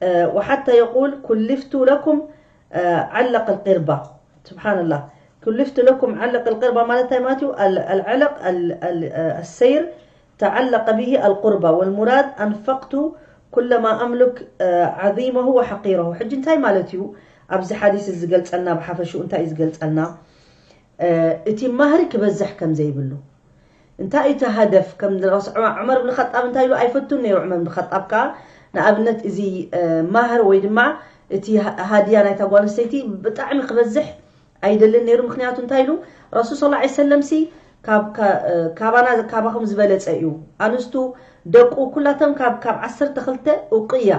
آه، وحتى يقول: كلفت لكم، آه، علق القربة. سبحان الله. كلفت لكم علق القربة ማለት እንታይ ማለት እዩ? ال-، العلق، ال-، ال-، آه، السير تعلق به القربة، والمراد أنفقت كل ما أملك، آه، عظيمه وحقيره. ሕጂ እንታይ ማለት እዩ? ኣብዚ ሓዲስ እዚ ዝገልጸልና፣ ብሓፈሽኡ እንታይ እዩ ዝገልጸልና? እ፣ እቲ ማህሪ ክበዝሕ ከም ዘይብሉ። እንታይ እዩ እቲ ሃደፍ? ከም ንረስ-፣ ዑ-፣ ዑመር ብን ኸጣብ እንታይ ኢሉ ኣይፈቱን ነይሩ? ዑመር ብን ኸጣብ ከኣ ንኣብነት እዚ፣ እ፣ ማህር ወይ ድማ እቲ ሃ-፣ ሃድያ ናይታ ጓል ኣንስተይቲ ብጣዕሚ ክበዝሕ ኣይደልን ነይሩ። ምኽንያቱ እንታይ ኢሉ? ረሱል ሰለላሁ ዐለይሂ ወሰለም ሲ ካብ፣ ካ-፣ እ፣ ካባና፣ ካባኹም ዝበለጸ እዩ። ኣንስቱ፣ ደቁ፣ ኩላቶም ካብ፣ ካብ ዓሰርተ ክልተ ኡቅያ፣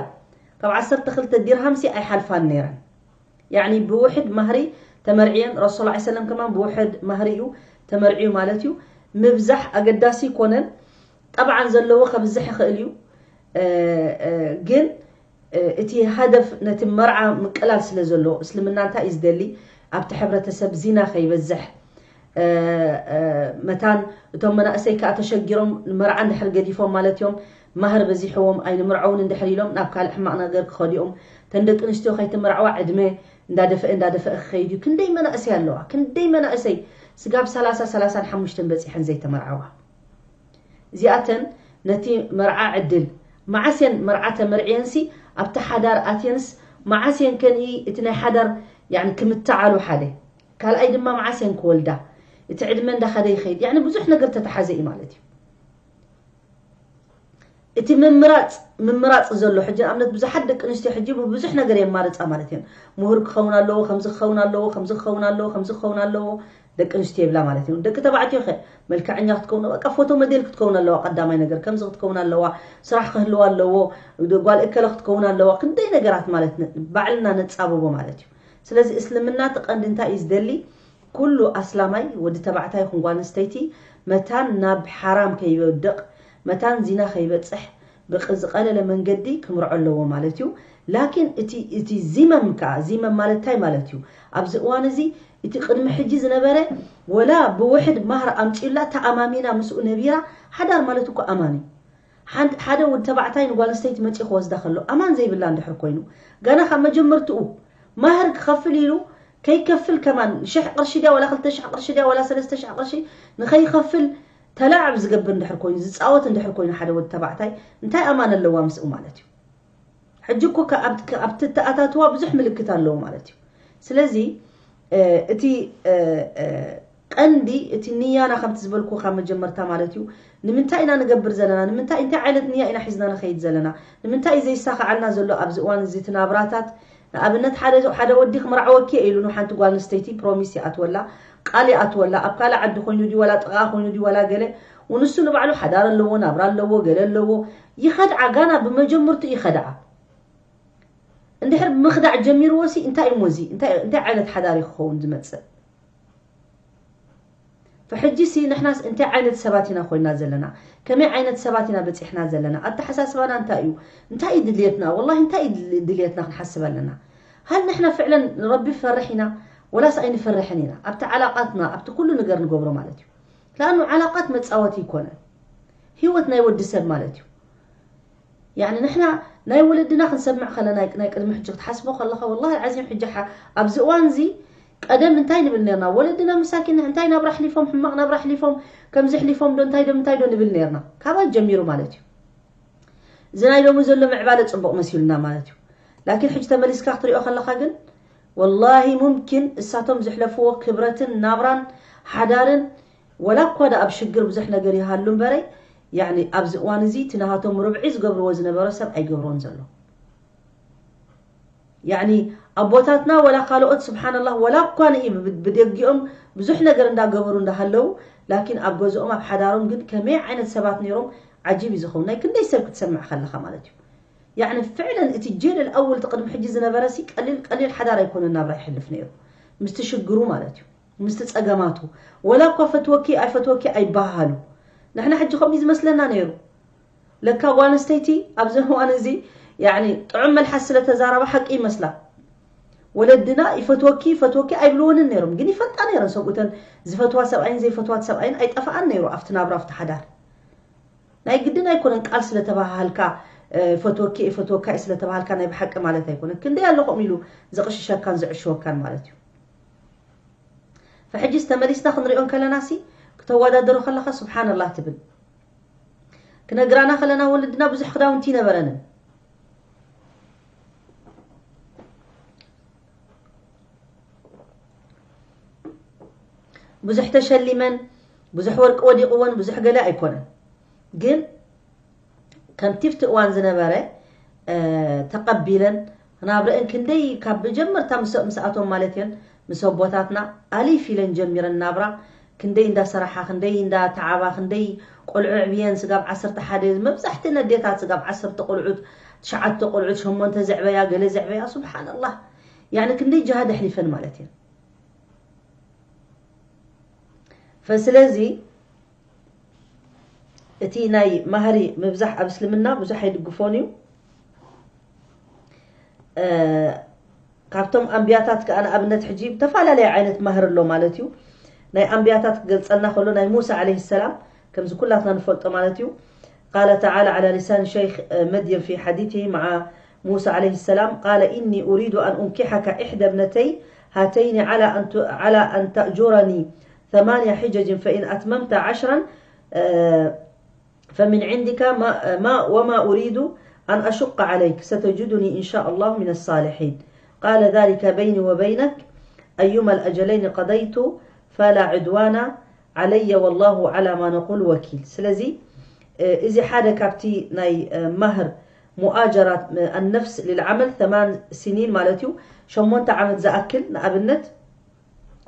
ካብ ዓሰርተ ክልተ ዲርሃም ሲ ኣይሓልፋን ነይረን። ያዕኒ ብውሕድ ማህሪ ተመርዕየን፣ ረሱል ሰለላሁ ዐለይሂ ወሰለም ከማን ብውሕድ ማህሪ እዩ ተመርዕዩ ማለት እዩ። ምብዛሕ ኣገዳሲ ይኮነን። ጠብዓን ዘለዎ ከብዝሕ ይኽእል እዩ። እ፣ እ፣ ግን፣ እ፣ እቲ ሃደፍ ነቲ መርዓ ምቅላል ስለ ዘለዎ፣ እስልምና እንታይ እዩ ዝደሊ? ኣብቲ ሕብረተሰብ ዚና ከይበዝሕ፣ እ፣ እ፣ መታን እቶም መናእሰይ ከኣ ተሸጊሮም ንመርዓ እንድሕር ገዲፎም ማለት እዮም፣ ማህር በዚሕዎም ኣይንምርዐውን እንድሕር ኢሎም ናብ ካልእ ሕማቕ ነገር ክኸዱ እዮም። እተን ደቂ ኣንስትዮ ከይትምርዐዋ ዕድመ እንዳደፈአ እንዳደፈአ ክኸይድ እዩ። ክንደይ መናእሰይ ኣለዋ፣ ክንደይ መናእሰይ ስጋብ ሰላሳ፣ ሰላሳን ሓሙሽተን በጺሐን ዘይተመርዐዋ። እዚኣተን ነቲ መርዓ ዕድል መዓስ እየን መርዓ ተመርዕየንሲ ኣብቲ ሓዳር ኣትየንስ መዓስ እየን ከንኢ እቲ ናይ ሓዳር ያኒ ክምትዓሉ ሓደ ካልኣይ ድማ መዓስ እየን ክወልዳ እቲ ዕድመ እንዳኸደ ይኸይድ ያኒ ብዙሕ ነገር ተተሓዘ እዩ ማለት እዩ። እቲ ምምራፅ ምምራፅ ዘሎ ሕጂ ንኣብነት ብዙሓት ደቂ ኣንስትዮ ሕጂ ብብዙሕ ነገር የማርፃ ማለት እየን። ምሁር ክኸውን ኣለዎ፣ ከምዚ ክኸውን ኣለዎ፣ ከምዚ ክኸውን ኣለዎ፣ ከምዚ ክኸውን ኣለዎ ደቂ ኣንስትዮ ይብላ ማለት እዩ። ደቂ ተባዕትዮ ከ መልክዐኛ ክትከውን በቃ ፎቶ መዴል ክትከውን ኣለዋ። ቀዳማይ ነገር ከምዚ ክትከውን ኣለዋ፣ ስራሕ ክህልዋ ኣለዎ፣ ጓል እከለ ክትከውን ኣለዋ። ክንደይ ነገራት ማለት ነ- ባዕልና ነፃብቦ ማለት እዩ። ስለዚ እስልምና እቲ ቀንዲ እንታይ እዩ ዝደሊ? ኩሉ ኣስላማይ ወዲ ተባዕታይ ይኹን ጓል ኣንስተይቲ መታን ናብ ሓራም ከይወድቕ፣ መታን ዚና ከይበፅሕ ብዝቐለለ መንገዲ ክምርዖ ኣለዎ ማለት እዩ። ላኪን እቲ እቲ ዚመም ከዓ ዚመም ማለት እንታይ ማለት እዩ? ኣብዚ እዋን እዚ እቲ ቅድሚ ሕጂ ዝነበረ ወላ ብውሕድ ማህር ኣምፂኡላ ተኣማሚና ምስኡ ነቢራ። ሓዳር ማለት እኮ ኣማን እዩ። ሓን- ሓደ ወዲ ተባዕታይ ንጓል ኣንስተይቲ መፂኡ ክወስዳ ከሎ ኣማን ዘይብላ እንድሕር ኮይኑ፣ ገና ካብ መጀመርትኡ ማህር ክኸፍል ኢሉ ከይከፍል ከማን ሽሕ ቅርሺ ድያ ወላ ክልተ ሽሕ ቅርሺ ድያ ወላ ሰለስተ ሽሕ ቅርሺ ንኸይኸፍል ተላዕብ ዝገብር እንድሕር ኮይኑ፣ ዝፃወት እንድሕር ኮይኑ ሓደ ወዲ ተባዕታይ እንታይ ኣማን ኣለዋ ምስኡ ማለት እዩ? ሕጂ እኮ ከ- ኣብ- ከ- ኣብቲ ተኣታትዋ ብዙሕ ምልክት ኣለዎ ማለት እዩ። ስለዚ እቲ ቀንዲ እቲ ንያና ከምቲ ዝበልኩ ካብ መጀመርታ ማለት እዩ። ንምንታይ ኢና ንገብር ዘለና? ንምንታይ እንታይ ዓይነት ንያ ኢና ሒዝና ንኸይድ ዘለና? ንምንታይ እዩ ዘይሳኻዓልና ዘሎ ኣብዚ እዋን እዚ እቲ ናብራታት? ንኣብነት ሓደ ሓደ ወዲ ክምርዓወኪ እየ ኢሉ ንሓንቲ ጓል ኣንስተይቲ ፕሮሚስ ይኣትወላ፣ ቃል ይኣትወላ። ኣብ ካልእ ዓዲ ኮይኑ ድዩ ወላ ጥቓ ኮይኑ ድዩ ወላ ገለ፣ ንሱ ንባዕሉ ሓዳር ኣለዎ፣ ናብራ ኣለዎ፣ ገለ ኣለዎ። ይኸድዓ፣ ጋና ብመጀመርቱ ይኸድዓ። እንድሕር ብምኽዳዕ ጀሚርዎ ሲ እንታይ እሞ እዚ እንታይ እንታይ ዓይነት ሓዳር እዩ ክኸውን ዝመጽእ? ፈሕጂ ሲ ንሕናስ እንታይ ዓይነት ሰባት ኢና ኮይና ዘለና? ከመይ ዓይነት ሰባት ኢና በጺሕና ዘለና? ኣተሓሳስባና እንታይ እዩ? እንታይ እዩ ድልየትና? ወላሂ እንታይ እዩ ድል- ድልየትና ክንሓስብ ኣለና። ሃል ንሕና ፍዕለን ንረቢ ፈርሕ ኢና ወላስ ኣይንፈርሕን ኢና? ኣብቲ ዓላቃትና ኣብቲ ኩሉ ነገር ንገብሮ ማለት እዩ። ለኣኑ ዓላቃት መጻወቲ ይኮነን። ህይወት ናይ ወዲ ሰብ ማለት እዩ። ያኒ ንሕና ናይ ወለድና ክንሰምዕ ከለና ናይ ቅድሚ ሕጂ ክትሓስቦ ከለኻ ወላሂ ዓዚም ሕጂ ሓ- ኣብዚ እዋን እዚ ቀደም እንታይ ንብል ነርና? ወለድና መሳኪን እንታይ ናብራ ኣሕሊፎም፣ ሕማቕ ናብራ ኣሕሊፎም፣ ከምዚ ኣሕሊፎም ዶ እንታይ ዶ እንታይ ዶ ንብል ነርና? ካባይ ጀሚሩ ማለት እዩ። እዚ ናይ ሎሚ ዘሎ ምዕባለ ጽቡቕ መሲሉና ማለት እዩ። ላኪን ሕጂ ተመሊስካ ክትሪኦ ከለኻ ግን ወላሂ ሙምኪን እሳቶም ዘሕለፍዎ ክብረትን ናብራን ሓዳርን ወላ እኳ ዳ ኣብ ሽግር ብዙሕ ነገር ይሃሉ እምበረይ፣ ያኒ ኣብዚ እዋን እዚ እቲ ናሃቶም ርብዒ ዝገብርዎ ዝነበረ ሰብ ኣይገብሮን ዘሎ። ያኒ ኣቦታትና ወላ ካልኦት ስብሓንላህ ወላ እኳ ንኢ ብ- ብደጊኦም ብዙሕ ነገር እንዳገበሩ እንዳሃለዉ ላኪን ኣብ ገዝኦም ኣብ ሓዳሮም ግን ከመይ ዓይነት ሰባት ነይሮም? ዓጂብ እዩ ዝኸውን። ናይ ክንደይ ሰብ ክትሰምዕ ከለኻ ማለት እዩ። ያኒ ፍዕለን እቲ ጀይል ኣወል እቲ ቅድሚ ሕጂ ዝነበረ ሲ ቀሊል ቀሊል ሓዳር ኣይኮነን ናብራ ይሕልፍ ነይሩ ምስቲ ሽግሩ ማለት እዩ። ምስቲ ጸገማቱ ወላ እኳ ፈትወኪ ኣይፈትወኪ ኣይበሃሃሉ። ንሕና ሕጂ ከምኡ ዝመስለና ነይሩ። ለካ ጓል ኣንስተይቲ ኣብዚ እዋን እዚ ያኒ ጥዑም መልሓስ ስለ ተዛረባ ሓቂ ይመስላ። ወለድና ይፈትወኪ ይፈትወኪ ኣይብልወንን ነይሮም፣ ግን ይፈልጣ ነይረን። ሰብኡተን ዝፈትዋ ሰብኣይን ዘይፈትዋት ሰብኣይን ኣይጠፍኣን ነይሩ ኣብቲ ናብራ ኣብቲ ሓዳር። ናይ ግድን ኣይኮነን ቃል ስለ ተባሃልካ ፈትወኪ እየ ፈትወካ እየ ስለ ተባሃልካ ናይ ብሓቂ ማለት ኣይኮነን። ክንደይ ኣሎ ከምኡ ኢሉ ዘቕሽሸካን ዘዕሽወካን ማለት እዩ። ፈሕጅስ ተመሊስና ክንሪኦ እንከለና ሲ ክተወዳደሮ ከለኻ ስብሓንላህ ትብል። ክነግራና ከለና ወለድና ብዙሕ ክዳውንቲ ይነበረንን ብዙሕ ተሸሊመን ብዙሕ ወርቂ ወዲቕወን ብዙሕ ገለ ኣይኮነን። ግን ከምቲ ኣብቲ እዋን ዝነበረ ተቐቢለን ናብረአን ክንደይ ካብ መጀመርታ ምስ ምስኣቶም ማለት እየን ምስ ኣቦታትና ኣሊፍ ኢለን ጀሚረን ናብራ ክንደይ እንዳሰራሓ ክንደይ እንዳተዓባ ክንደይ ቆልዑ ዕብየን ስጋብ ዓሰርተ ሓደ መብዛሕትእን ኣዴታት ስጋብ ዓሰርተ ቆልዑት ትሽዓተ ቆልዑት ሸሞንተ ዘዕበያ ገለ ዘዕበያ ሱብሓነላህ ያኒ ክንደይ ጅሃድ ኣሕሊፈን ማለት እየን። ፈስለዚ እቲ ናይ ማህሪ ምብዛሕ ኣብ እስልምና ብዙሕ ኣይድግፎን እዩ። ካብቶም ኣንብያታት ከዓ ንኣብነት ሕጂ ዝተፈላለየ ዓይነት ማህር ኣሎ ማለት እዩ። ናይ ኣንብያታት ክገልፀልና ከሎ ናይ ሙሳ ዓለይሂ ሰላም ከምዚ ኩላትና ንፈልጦ ማለት እዩ። قال تعالى على لسان شيخ مدين في حديثه مع موسى عليه السلام قال إني أريد أن أنكحك إحدى ابنتي هاتين على أن على أن تأجرني ثمانية حجج فإن أتممت عشرا فمن عندك ما ما وما أريد أن أشق عليك ستجدني إن شاء الله من الصالحين قال ذلك بيني وبينك أيما الأجلين قضيت فلا عدوان علي والله على ما نقول وكيل ስለዚ እዚ ሓደ ካብቲ ናይ ማህር ሙኣጀራት ኣነፍስ ልልዓመል ተማን ስኒን ማለት እዩ። ሸሞንተ ዓመት ዝኣክል ንኣብነት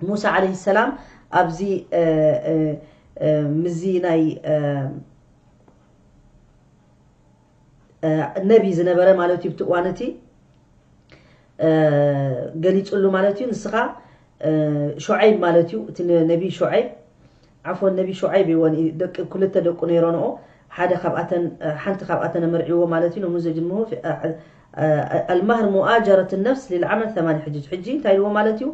ሙሳ ዓለይሂ ሰላም ኣብዚ ምዚ ናይ ነቢ ዝነበረ ማለት እዩ ብትእዋን እቲ ገሊፅሉ ማለት እዩ። ንስኻ ሹዓይብ ማለት እዩ፣ እቲ ነቢ ሹዓይብ ዓፎን ነቢ ሹዓይብ ይወን ደቂ ክልተ ደቁ ነይሮንኦ ሓደ ካብኣተን ሓንቲ ካብኣተን መርዒዎ ማለት እዩ። ነሙዘጅ ምህር المهر مؤاجرة النفس للعمل ثماني حجج። ሕጂ እንታይ ኢልዎ ማለት እዩ?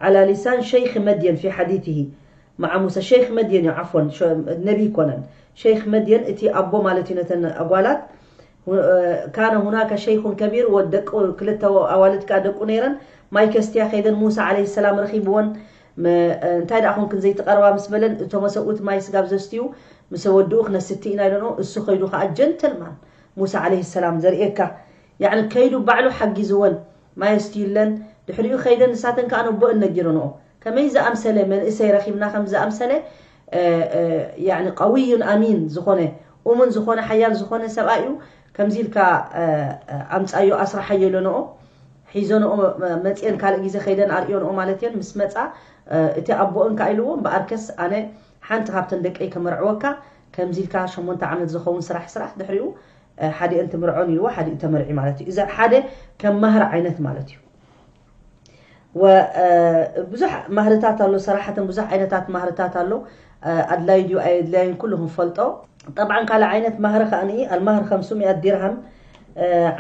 على لسان شيخ مدين في حديثه مع موسى. ሸይኽ መድየን እዩ ዓፎን ነቢ ይኮነን። ሸይኽ መድየን እቲ ኣቦ ማለት እዩ ነተን ኣጓላት ካነ ሁናከ ሸይኹን ከቢር ወደቁ ክልተ ኣዋልድ ከዓ ደቁ ነይረን ማይ ከስትያ ከይደን ሙሳ ዓለይሂ ሰላም ረኺብወን እንታይ ደኣ ኮንክን ዘይትቐርባ ምስ በለን እቶም ሰብኡት ማይ ስጋብ ዘስትዩ ምስ ወድኡ ክነስቲ ኢና ኢለንኦ። እሱ ከይዱ ከዓ ጀንተልማን ሙሳ ዓለይሂ ሰላም ዘርእየካ ያዕኒ ከይዱ ባዕሉ ሓጊዝወን ማይ ኣስትዩለን ድሕሪኡ ከይደን ንሳተን ከዓ ነቦእን ነጊረንኦ። ከመይ ዝኣምሰለ መንእሰይ ረኺብና ከም ዝኣምሰለ ቀውዩን ኣሚን ዝኾነ እሙን ዝኾነ ሓያል ዝኾነ ሰብኣይ እዩ። ከምዚ ኢልካ ኣምፃዮ ኣስራሓዮ ኢለንኦ ሒዘንኦ መፅየን ካልእ ግዜ ከይደን ኣርእዮንኦ ማለት እየን። ምስ መፃ እቲ ኣቦእን ከዓ ኢልዎ እምበኣርከስ ኣነ ሓንቲ ካብተን ደቀይ ከመርዕወካ ከምዚ ኢልካ ሸሞንተ ዓመት ዝኸውን ስራሕ ስራሕ ድሕሪኡ ሓዲአን ትምርዖን ኢልዎ ሓዲኡ ተመርዒ ማለት እዩ። እዚ ሓደ ከም ማህር ዓይነት ማለት እዩ። ብዙሕ ማህርታት ኣሎ ሰራሕትን ብዙሕ ዓይነታት ማህርታት ኣሎ። ኣድላይ ድዩ ኣየድላይን ኩሉ ክንፈልጦ። ጠብዓን ካልእ ዓይነት ማህር ከኣ ንኢ ኣልማህር ከምሱ ሚኣት ዲርሃም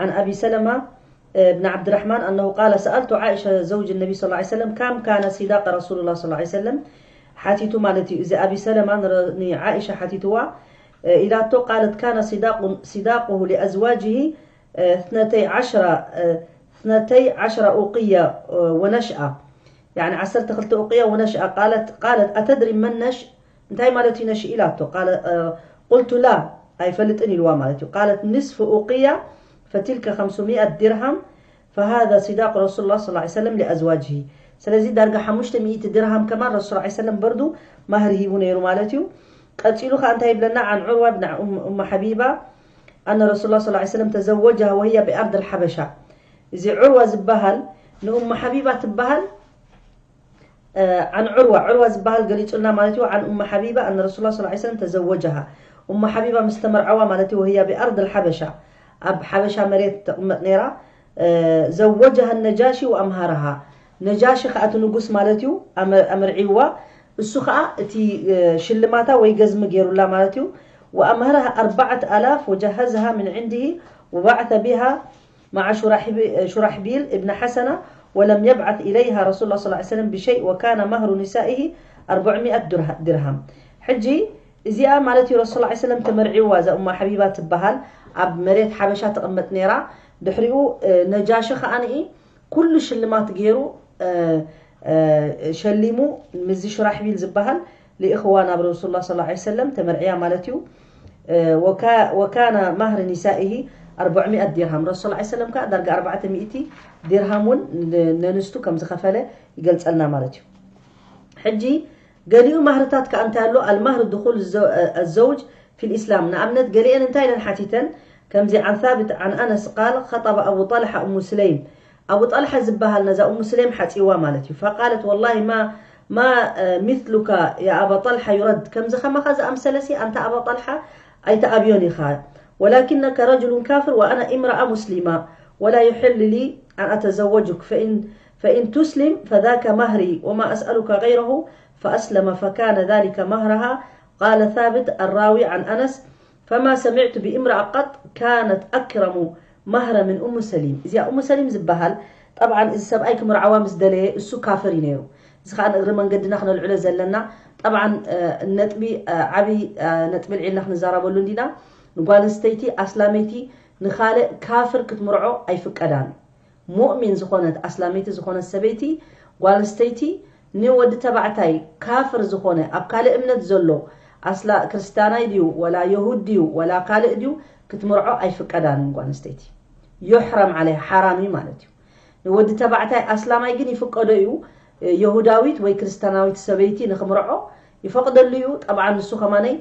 عن أبي سلمة بن عبد الرحمن أنه قال سألت عائشة زوج النبي صلى الله عليه وسلم كم كان صداق رسول الله صلى الله عليه وسلم ሓቲቱ ማለት እዩ። እዚ ኣቢ ሰለማ ንዓኢሻ ሓቲትዋ ኢላቶ قالت كان صداقه لأزواجه اثنتي عشرة اثنتي عشرة أوقية ونشأة يعني ዓሰርተ ክልተ أوقية ونشأة قالت قالت أتدري من نش እንታይ ማለት እዩ ነሽ ኢላቶ قال قلت لا ኣይፈልጥን ኢልዋ ማለት እዩ قالت نصف أوقية فتلك خمسمائة درهم فهذا صداق رسول الله صلى الله عليه وسلم لأزواجه ስለዚ ዳርጋ ሓሙሽተ ሚእቲ ድርሃም ከማን ረሱል ላ ሰለም በርዱ ማህር ሂቡ ነይሩ ማለት እዩ። ቀፂሉ ከዓ እንታይ ይብለና عن عروة بن أم حبيبة أن رسول الله صلى الله عليه وسلم تزوجها وهي بأرض الحبشة እዚ ዑርዋ ዝበሃል ንኡሙ ሓቢባ ትበሃል عن عروة ዑርዋ ዝበሃል ገሊፁልና ማለት እዩ عن أم حبيبة أن رسول الله صلى الله عليه وسلم تزوجها ኡሙ ሓቢባ ምስ ተመርዐዋ ማለት እዩ وهي بأرض الحبشة ኣብ ሓበሻ መሬት ተቕመጥ ነይራ ዘወጀሃ ነጃሺ ወኣምሃረሃ ነጃሺ ከዓ እቲ ንጉስ ማለት እዩ ኣመርዒዋ እሱ ከዓ እቲ ሽልማታ ወይ ገዝሚ ገይሩላ ማለት እዩ وأمهرها أربعة آلاف وجهزها من عنده وبعث بها مع شرحبيل ابن حسنة ولم يبعث إليها رسول الله صلى الله عليه وسلم بشيء وكان مهر نسائه أربعمائة درهم ሕጂ እዚኣ ማለት እዩ ረሱል ላ ሰለም ተመርዒዋ እዛ ኡማ ሓቢባ ትበሃል ኣብ መሬት ሓበሻ ትቕመጥ ነይራ ድሕሪኡ ነጃሺ ከዓንኢ ኩሉ ሽልማት ገይሩ ሸሊሙ ምዚ ሽራሕቢል ዝበሃል ልእኽዋ ናብ ረሱል ላ ሰለም ተመርዕያ ማለት እዩ ወካነ ማህር ኒሳኢሂ ኣርባዕሚእት ዲርሃም ረሱል ላ ሰለም ከዓ ዳርጋ ኣርባዕተ ሚእቲ ዲርሃም እውን ነንስቱ ከም ዝኸፈለ ይገልፀልና ማለት እዩ ሕጂ ገሊኡ ማህርታት ከኣ እንታይ ኣሎ ኣልማህር ድኹል ኣዘውጅ ፊ ልእስላም ንኣብነት ገሊአን እንታይ ኢለን ሓቲተን ከምዚ عن ثابت عن أنس قال خطب أبو طلحة أم سليم ኣቡ ጣልሓ ዝበሃል ነዛ ኡሙ ስሌም ሓፂዋ ማለት እዩ فقالت والله ما ما مثلك يا أبا طلحة يرد ከምዚ ከማኻ ዝኣምሰለሲ ኣንታ ኣባ ጣልሓ ኣይትኣብዮን ኢኻ ولكنك رجل كافر وأنا امرأة مسلمة ولا يحل لي أن أتزوجك فإن فإن تسلم فذاك مهري وما أسألك غيره فأسلم فكان ذلك مهرها قال ثابت الراوي عن أنس فما سمعت بامرأة قط كانت أكرم مهرا من أم سليم እዚኣ ኡሙ ሰሊም ዝበሃል ጠብዓን እዚ ሰብኣይ ክምርዓዋ ምስ ደለየ እሱ ካፍር እዩ ነይሩ እዚ ከዓ ንእግሪ መንገድና ክነልዕሎ ዘለና ጠብዓን ነጥቢ ዓብይ ነጥቢ ልዒልና ክንዘራበሉ እንዲና ንጓል ኣንስተይቲ ኣስላመይቲ ንኻልእ ካፍር ክትምርዖ ኣይፍቀዳን ሙእሚን ዝኾነት ኣስላመይቲ ዝኾነት ሰበይቲ ጓል ኣንስተይቲ ንወዲ ተባዕታይ ካፍር ዝኾነ ኣብ ካልእ እምነት ዘሎ ኣስላ ክርስትያናይ ድዩ ወላ የሁድ ድዩ ወላ ካልእ ድዩ ክትምርዖ ኣይፍቀዳን ጓል ኣንስተይቲ ዩሕረም ዓለይሃ ሓራም እዩ ማለት እዩ ንወዲ ተባዕታይ ኣስላማይ ግን ይፍቀዶ እዩ የሁዳዊት ወይ ክርስትያናዊት ሰበይቲ ንክምርዖ ይፈቅደሉ እዩ ጠብዓ ንሱ ከማነይ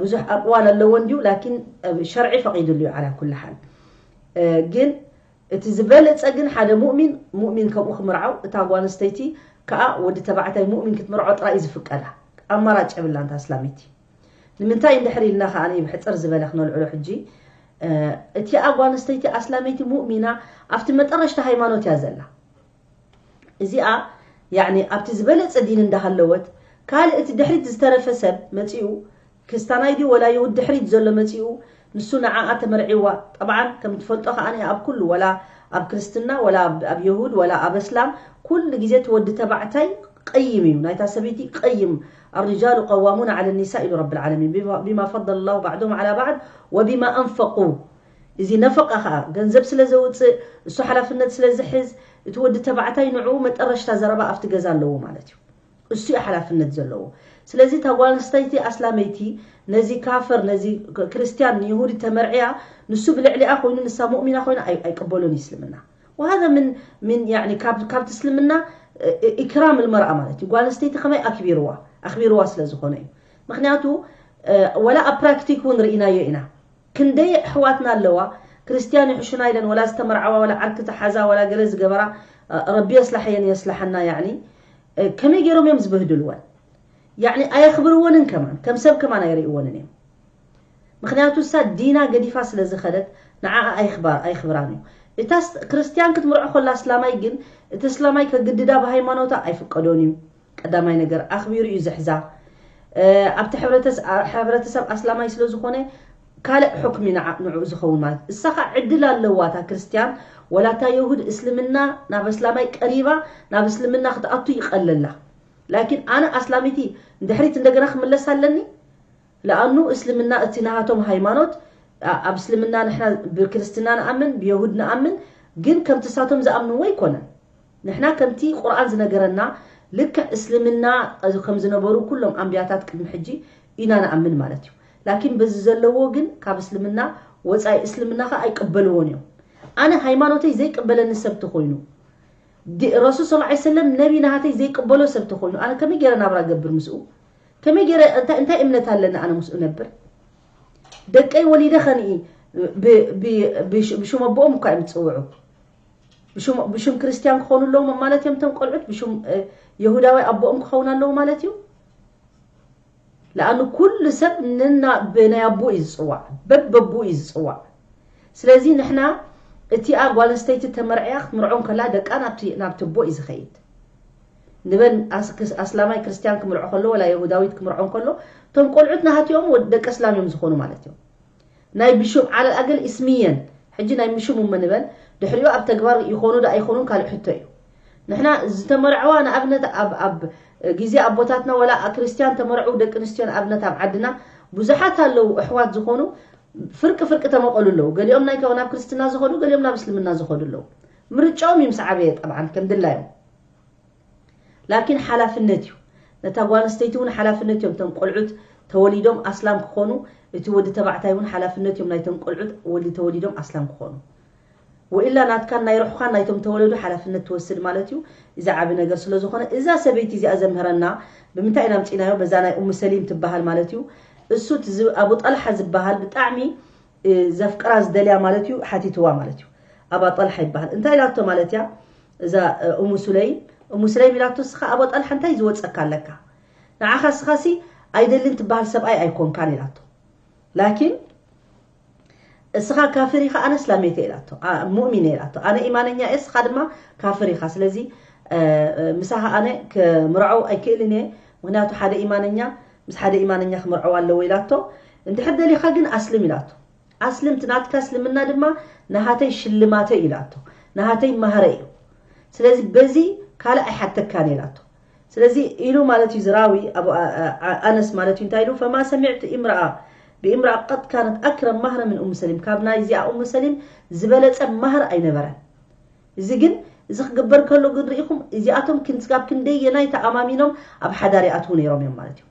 ብዙሕ ኣቅዋል ኣለዎ እንዲዩ ላኪን ሸርዒ ፈቂዱሉ እዩ። ዓላ ኩሉ ሓል ግን እቲ ዝበለፀ ግን ሓደ ሙእሚን ሙእሚን ከምኡ ክምርዓው እታ ጓል ኣንስተይቲ ከዓ ወዲ ተባዕታይ ሙእሚን ክትምርዖ ጥራይ እዩ ዝፍቀዳ። ኣማራጭ የብላን እታ ኣስላመይቲ። ንምንታይ እንድሕር ኢልና ከዓ ብሕፅር ዝበለ ክነልዕሎ ሕጂ እቲኣ ጓል ኣንስተይቲ ኣስላመይቲ ሙእሚና ኣብቲ መጠረሽታ ሃይማኖት እያ ዘላ። እዚኣ ያኒ ኣብቲ ዝበለፀ ዲን እንዳሃለወት ካልእ እቲ ድሕሪት ዝተረፈ ሰብ መፂኡ ክስታናይ ድዩ ወላ ይሁድ ድሕሪት ዘሎ መፂኡ ንሱ ንዓኣ ተመርዒዋ። ጠብዓን ከም ትፈልጦ ከዓ ኣብ ኩሉ ወላ ኣብ ክርስትና ወላ ኣብ የሁድ ወላ ኣብ እስላም ኩሉ ግዜ እቲ ወዲ ተባዕታይ ቀይም እዩ። ናይታ ሰበይቲ ቀይም الرجال قوامون على النساء ኢሉ ረብል ዓለሚን بما فضل الله بعضهم على بعض وبما أنفقوا እዚ ነፈቃ ከዓ ገንዘብ ስለ ዘውፅእ እሱ ሓላፍነት ስለ ዝሕዝ እቲ ወዲ ተባዕታይ ንዕኡ መጠረሽታ ዘረባ ኣብቲ ገዛ ኣለዎ ማለት እዩ። እሱ እዩ ሓላፍነት ዘለዎ። ስለዚ እታ ጓል ኣንስተይቲ ኣስላመይቲ ነዚ ካፈር ነዚ ክርስትያን ንይሁዲ ተመርዕያ ንሱ ብልዕሊኣ ኮይኑ ንሳ ሙእሚና ኮይና ኣይቅበሎን እዩ እስልምና። وهذا من من يعني ካብ ካብቲ እስልምና إكرام المرأة ማለት እዩ። ጓል ኣንስተይቲ ከመይ ኣክቢርዋ ኣክቢርዋ ስለ ዝኾነ እዩ። ምክንያቱ ወላ ኣብ ፕራክቲክ እውን ርኢናዮ ኢና። ክንደይ ኣሕዋትና ኣለዋ ክርስትያን ይሕሹና ኢለን ወላ ዝተመርዓዋ ወላ ዓርኪ ዝሓዛ ወላ ገለ ዝገበራ ረቢ የስላሐየን የስላሐና ያኒ ከመይ ገይሮም እዮም ዝበህድልወን። ያኒ ኣየኽብርወንን ከማን ከም ሰብ ከማን ኣይርእይወንን እዮም። ምክንያቱ እሳ ዲና ገዲፋ ስለ ዝኸደት ንዓኣ ኣይኽባር ኣይኽብራን እዩ። እታ ክርስትያን ክትምርዖ ከላ እስላማይ ግን እቲ እስላማይ ከግድዳ ብሃይማኖታ ኣይፍቀዶን እዩ። ቀዳማይ ነገር ኣኽቢሩ እዩ ዝሕዛ። ኣብቲ ሕብረተሰብ ኣስላማይ ስለ ዝኾነ ካልእ ሕክሚ ንዕኡ ዝኸውን ማለት እሳ ኸዓ ዕድል ኣለዋ እታ ክርስትያን ወላ እታ የሁድ እስልምና ናብ ኣስላማይ ቀሪባ ናብ እስልምና ክትኣቱ ይቐለላ። ላኪን ኣነ ኣስላሚቲ ንድሕሪት እንደገና ክምለስ ኣለኒ። ለኣኑ እስልምና እቲ ናሃቶም ሃይማኖት ኣብ እስልምና ንሕና ብክርስትና ንኣምን ብየሁድ ንኣምን ግን ከምቲ ሳቶም ዝኣምንዎ ኣይኮነን። ንሕና ከምቲ ቁርኣን ዝነገረና ልክዕ እስልምና ከም ዝነበሩ ኩሎም ኣንብያታት ቅድሚ ሕጂ ኢና ንኣምን ማለት እዩ። ላኪን በዚ ዘለዎ ግን ካብ እስልምና ወፃኢ እስልምና ከ ኣይቅበልዎን እዮም። ኣነ ሃይማኖተይ ዘይቅበለኒ ሰብ ተኮይኑ ረሱል ስ ሰለም ነቢ ናሃተይ ዘይቅበሎ ሰብ ተኮይኑ ኣነ ከመይ ገይረ ናብራ ገብር ምስኡ? ከመይ ገይረ እንታይ እምነት ኣለኒ ኣነ ምስኡ ነብር? ደቀይ ወሊደ ከንኢ ብሽም ኣቦኦም እኳ እዮም ዝፅውዑ። ብሽም ክርስትያን ክኾኑ ኣለዎም ማለት እዮም እቶም ቆልዑት ብሽም የሁዳዊ ኣቦኦም ክኸውን ኣለዉ ማለት እዩ። ለኣኑ ኩሉ ሰብ ንና ብናይ ኣቦኡ እዩ ዝፅዋዕ፣ በበቦኡ እዩ ዝፅዋዕ። ስለዚ ንሕና እቲኣ ጓል ኣንስተይቲ ተመርዕያ ክትምርዖ እንከላ ደቃ ናብቲ ናብቲ ኣቦ እዩ ዝኸይድ። ንበል ኣስላማይ ክርስትያን ክምርዖ ከሎ ወላ የሁዳዊት ክምርዖ እንከሎ እቶም ቆልዑት ናሃትኦም ደቂ እስላም እዮም ዝኾኑ ማለት እዮም። ናይ ብሹም ዓለል ኣገል እስምየን ሕጂ ናይ ምሹም እሞ ንበል ድሕሪኡ ኣብ ተግባር ይኾኑ ዶ ኣይኾኑን ካልእ ሕቶ እዩ። ንሕና ዝተመርዐዋ ንኣብነት ኣብ ኣብ ግዜ ኣቦታትና ወላ ክርስትያን ተመርዑ ደቂ ኣንስትዮ ንኣብነት ኣብ ዓድና ብዙሓት ኣለዉ ኣሕዋት ዝኾኑ ፍርቂ ፍርቂ ተመቐሉ ኣለዉ። ገሊኦም ናይ ናብ ክርስትና ዝኸዱ ገሊኦም ናብ እስልምና ዝኸዱ ኣለዉ። ምርጫኦም እዩ ምስ ዓበየ ጠብዓን ከም ድላዮም። ላኪን ሓላፍነት እዩ። ነታ ጓል ኣንስተይቲ እውን ሓላፍነት እዮም። እቶም ቆልዑት ተወሊዶም ኣስላም ክኾኑ፣ እቲ ወዲ ተባዕታይ እውን ሓላፍነት እዮም ናይቶም ቆልዑት ወዲ ተወሊዶም ኣስላም ክኾኑ። ወኢላ ናትካን ናይ ሩሕኻን ናይቶም ተወለዱ ሓላፍነት ትወስድ ማለት እዩ። እዚ ዓቢ ነገር ስለ ዝኾነ እዛ ሰበይቲ እዚኣ ዘምህረና ብምንታይ ኢና ኣምፂናዮ? በዛ ናይ ኡሙ ሰሊም ትበሃል ማለት እዩ። እሱ እቲ ዝ- ኣቡ ጠልሓ ዝበሃል ብጣዕሚ እ፣ ዘፍቅራ ዝደልያ ማለት እዩ ሓቲትዋ ማለት እዩ። ኣባ ጠልሓ ይበሃል እንታይ ኢላቶ ማለት እያ እዛ እ፣ እሙ ሱለይም እሙ ሱለይም ኢላቶ እስኻ ኣባ ጠልሓ እንታይ ዝወፀካ ኣለካ ንዓኻ እስኻሲ ኣይደልን ትበሃል ሰብኣይ ኣይኮንካን ኢላቶ ላኪን እስኻ ካፍር ኢኻ ኣነ እስላሜተ ኢላቶ ኣ፣ ሙእሚነ ኢላቶ ኣነ ኢማነኛ እየ እስኻ ድማ ካፍር ኢኻ ስለዚ እ፣ እ፣ ምሳኻ ኣነ ክምርዖው ኣይክእልን እየ ምክንያቱ ሓደ ኢማነኛ ምስ ሓደ ኢማነኛ ክምርዖው ኣለዎ ኢላቶ እንድሕር ደሊኻ ግን ኣስልም ኢላቶ ኣስልም እቲ ናትካ እስልምና ድማ ናሃተይ ሽልማተይ ኢላቶ ናሃተይ ማህረ እዩ ስለዚ በዚ ካልእ ኣይሓተካን ኢላቶ ስለዚ ኢሉ ማለት እዩ ዝራዊ ኣቡ ኣነስ ማለት እዩ እንታይ ኢሉ فما سمعت امرأة بامرأة قط كانت أكرم مهرا من أم سليم ካብ ናይ እዚኣ ኡሙ ሰሊም ዝበለፀ ማህር ኣይነበረን እዚ ግን እዚ ክግበር ከሎ ግን ርኢኹም እዚኣቶም ክንስጋብ ክንደየናይ ተኣማሚኖም ኣብ ሓዳር ይኣትዉ ነይሮም እዮም ማለት እዩ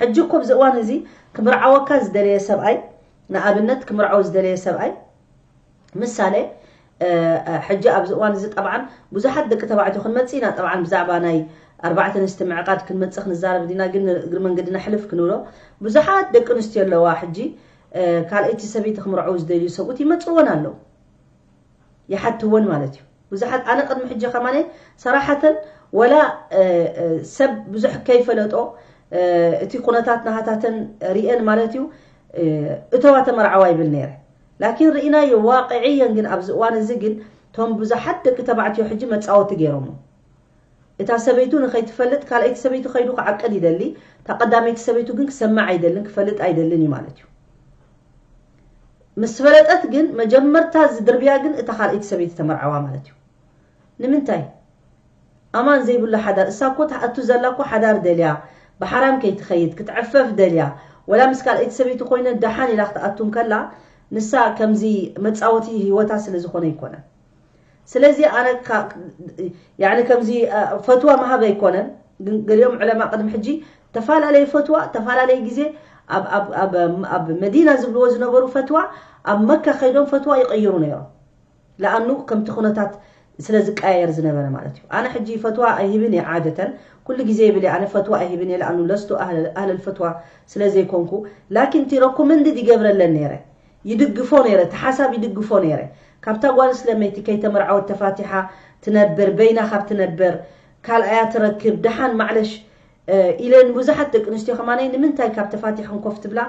ሕጂ እኮ ኣብዚ እዋን እዚ ክምርዓወካ ዝደለየ ሰብኣይ ንኣብነት ክምርዓው ዝደለየ ሰብኣይ ምሳሌ ሕጂ ኣብዚ እዋን እዚ ጠብዓን ብዙሓት ደቂ ተባዕትዮ ክንመፅእ ኢና ጠብዓን ብዛዕባ ናይ ኣርባዕተ ኣንስቲ ምዕቃድ ክንመጽእ ክንዛረብ ዲና፣ ግን እግሪ መንገድና ሕልፍ ክንብሎ። ብዙሓት ደቂ ኣንስትዮ ኣለዋ ሕጂ፣ እ፣ ካልኣይቲ ሰበይቲ ክምርዐው ዝደልዩ ሰብኡት ይመጽእወን ኣለዉ። ይሓትወን ማለት እዩ። ብዙሓት ኣነ ቅድሚ ሕጂ ከማነ ሰራሓተን ወላ፣ እ፣ እ፣ ሰብ ብዙሕ ከይፈለጦ፣ እ፣ እቲ ኩነታት ናሃታተን ሪኤን ማለት እዩ፣ እ፣ እተዋ ተመርዓዋ ይብል ነይረ። ላኪን ርኢናዮ ዋቅዕየን ግን ኣብዚ እዋን እዚ ግን እቶም ብዙሓት ደቂ ተባዕትዮ ሕጂ መጻወቲ ገይሮሞ። እታ ሰበይቱ ንኸይትፈልጥ ካልኣይቲ ሰበይቱ ከይዱ ክዓቅድ ይደሊ፣ እታ ቀዳመይቲ ሰበይቱ ግን ክሰምዕ ኣይደልን፣ ክፈልጥ ኣይደልን እዩ ማለት እዩ። ምስ ፈለጠት ግን መጀመርታ ዝድርብያ ግን እታ ካልኣይቲ ሰበይቲ ተመርዓዋ ማለት እዩ። ንምንታይ? ኣማን ዘይብሉ ሓዳር፣ እሳ እኮ ትኣቱ ዘላ እኮ ሓዳር ደልያ፣ ብሓራም ከይትኸይድ፣ ክትዕፈፍ ደልያ፣ ወላ ምስ ካልኣይቲ ሰበይቲ ኮይነ ደሓን ኢላ ክትኣቱ እንከላ፣ ንሳ ከምዚ መጻወቲ ህይወታ ስለ ዝኾነ ኣይኮነን። ስለዚ ኣነ ካ-፣ ያኒ ከምዚ፣ እ፣ ፈትዋ ምሃብ ኣይኮነን፣ ግን ገሊኦም ዕለማ ቅድሚ ሕጂ ተፈላለየ ፈትዋ፣ ተፈላለየ ግዜ ኣብ፣ ኣብ፣ ኣብ፣ ኣብ መዲና ዝብልዎ ዝነበሩ ፈትዋ፣ ኣብ መካ ከይዶም ፈትዋ ይቕይሩ ነይሮም። ለኣኑ ከምቲ ኩነታት ስለ ዝቀያየር ዝነበረ ማለት እዩ። ኣነ ሕጂ ፈትዋ ኣይህብን እየ ዓደተን፣ ኩሉ ግዜ ይብል እየ፣ ኣነ ፈትዋ ኣይህብን እየ፣ ለኣኑ ለስቱ ኣህለ-፣ ኣህለል ፈትዋ ስለ ዘይኮንኩ። ላኪን እቲ ረኮመንድድ ይገብረለን ነይረ፣ ይድግፎ ነይረ፣ እቲ ሓሳብ ይድግፎ ነይረ። ካብታ ጓል ስለመይቲ ከይተመርዓወት ተፋቲሓ ትነብር፣ በይና ካብ ትነብር፣ ካልኣያ ትረክብ፣ ደሓን ማዕለሽ፣ እ፣ ኢለን ብዙሓት ደቂ ኣንስትዮ ከማነይ ንምንታይ ካብ ተፋቲሕን ኮፍ ትብላ፣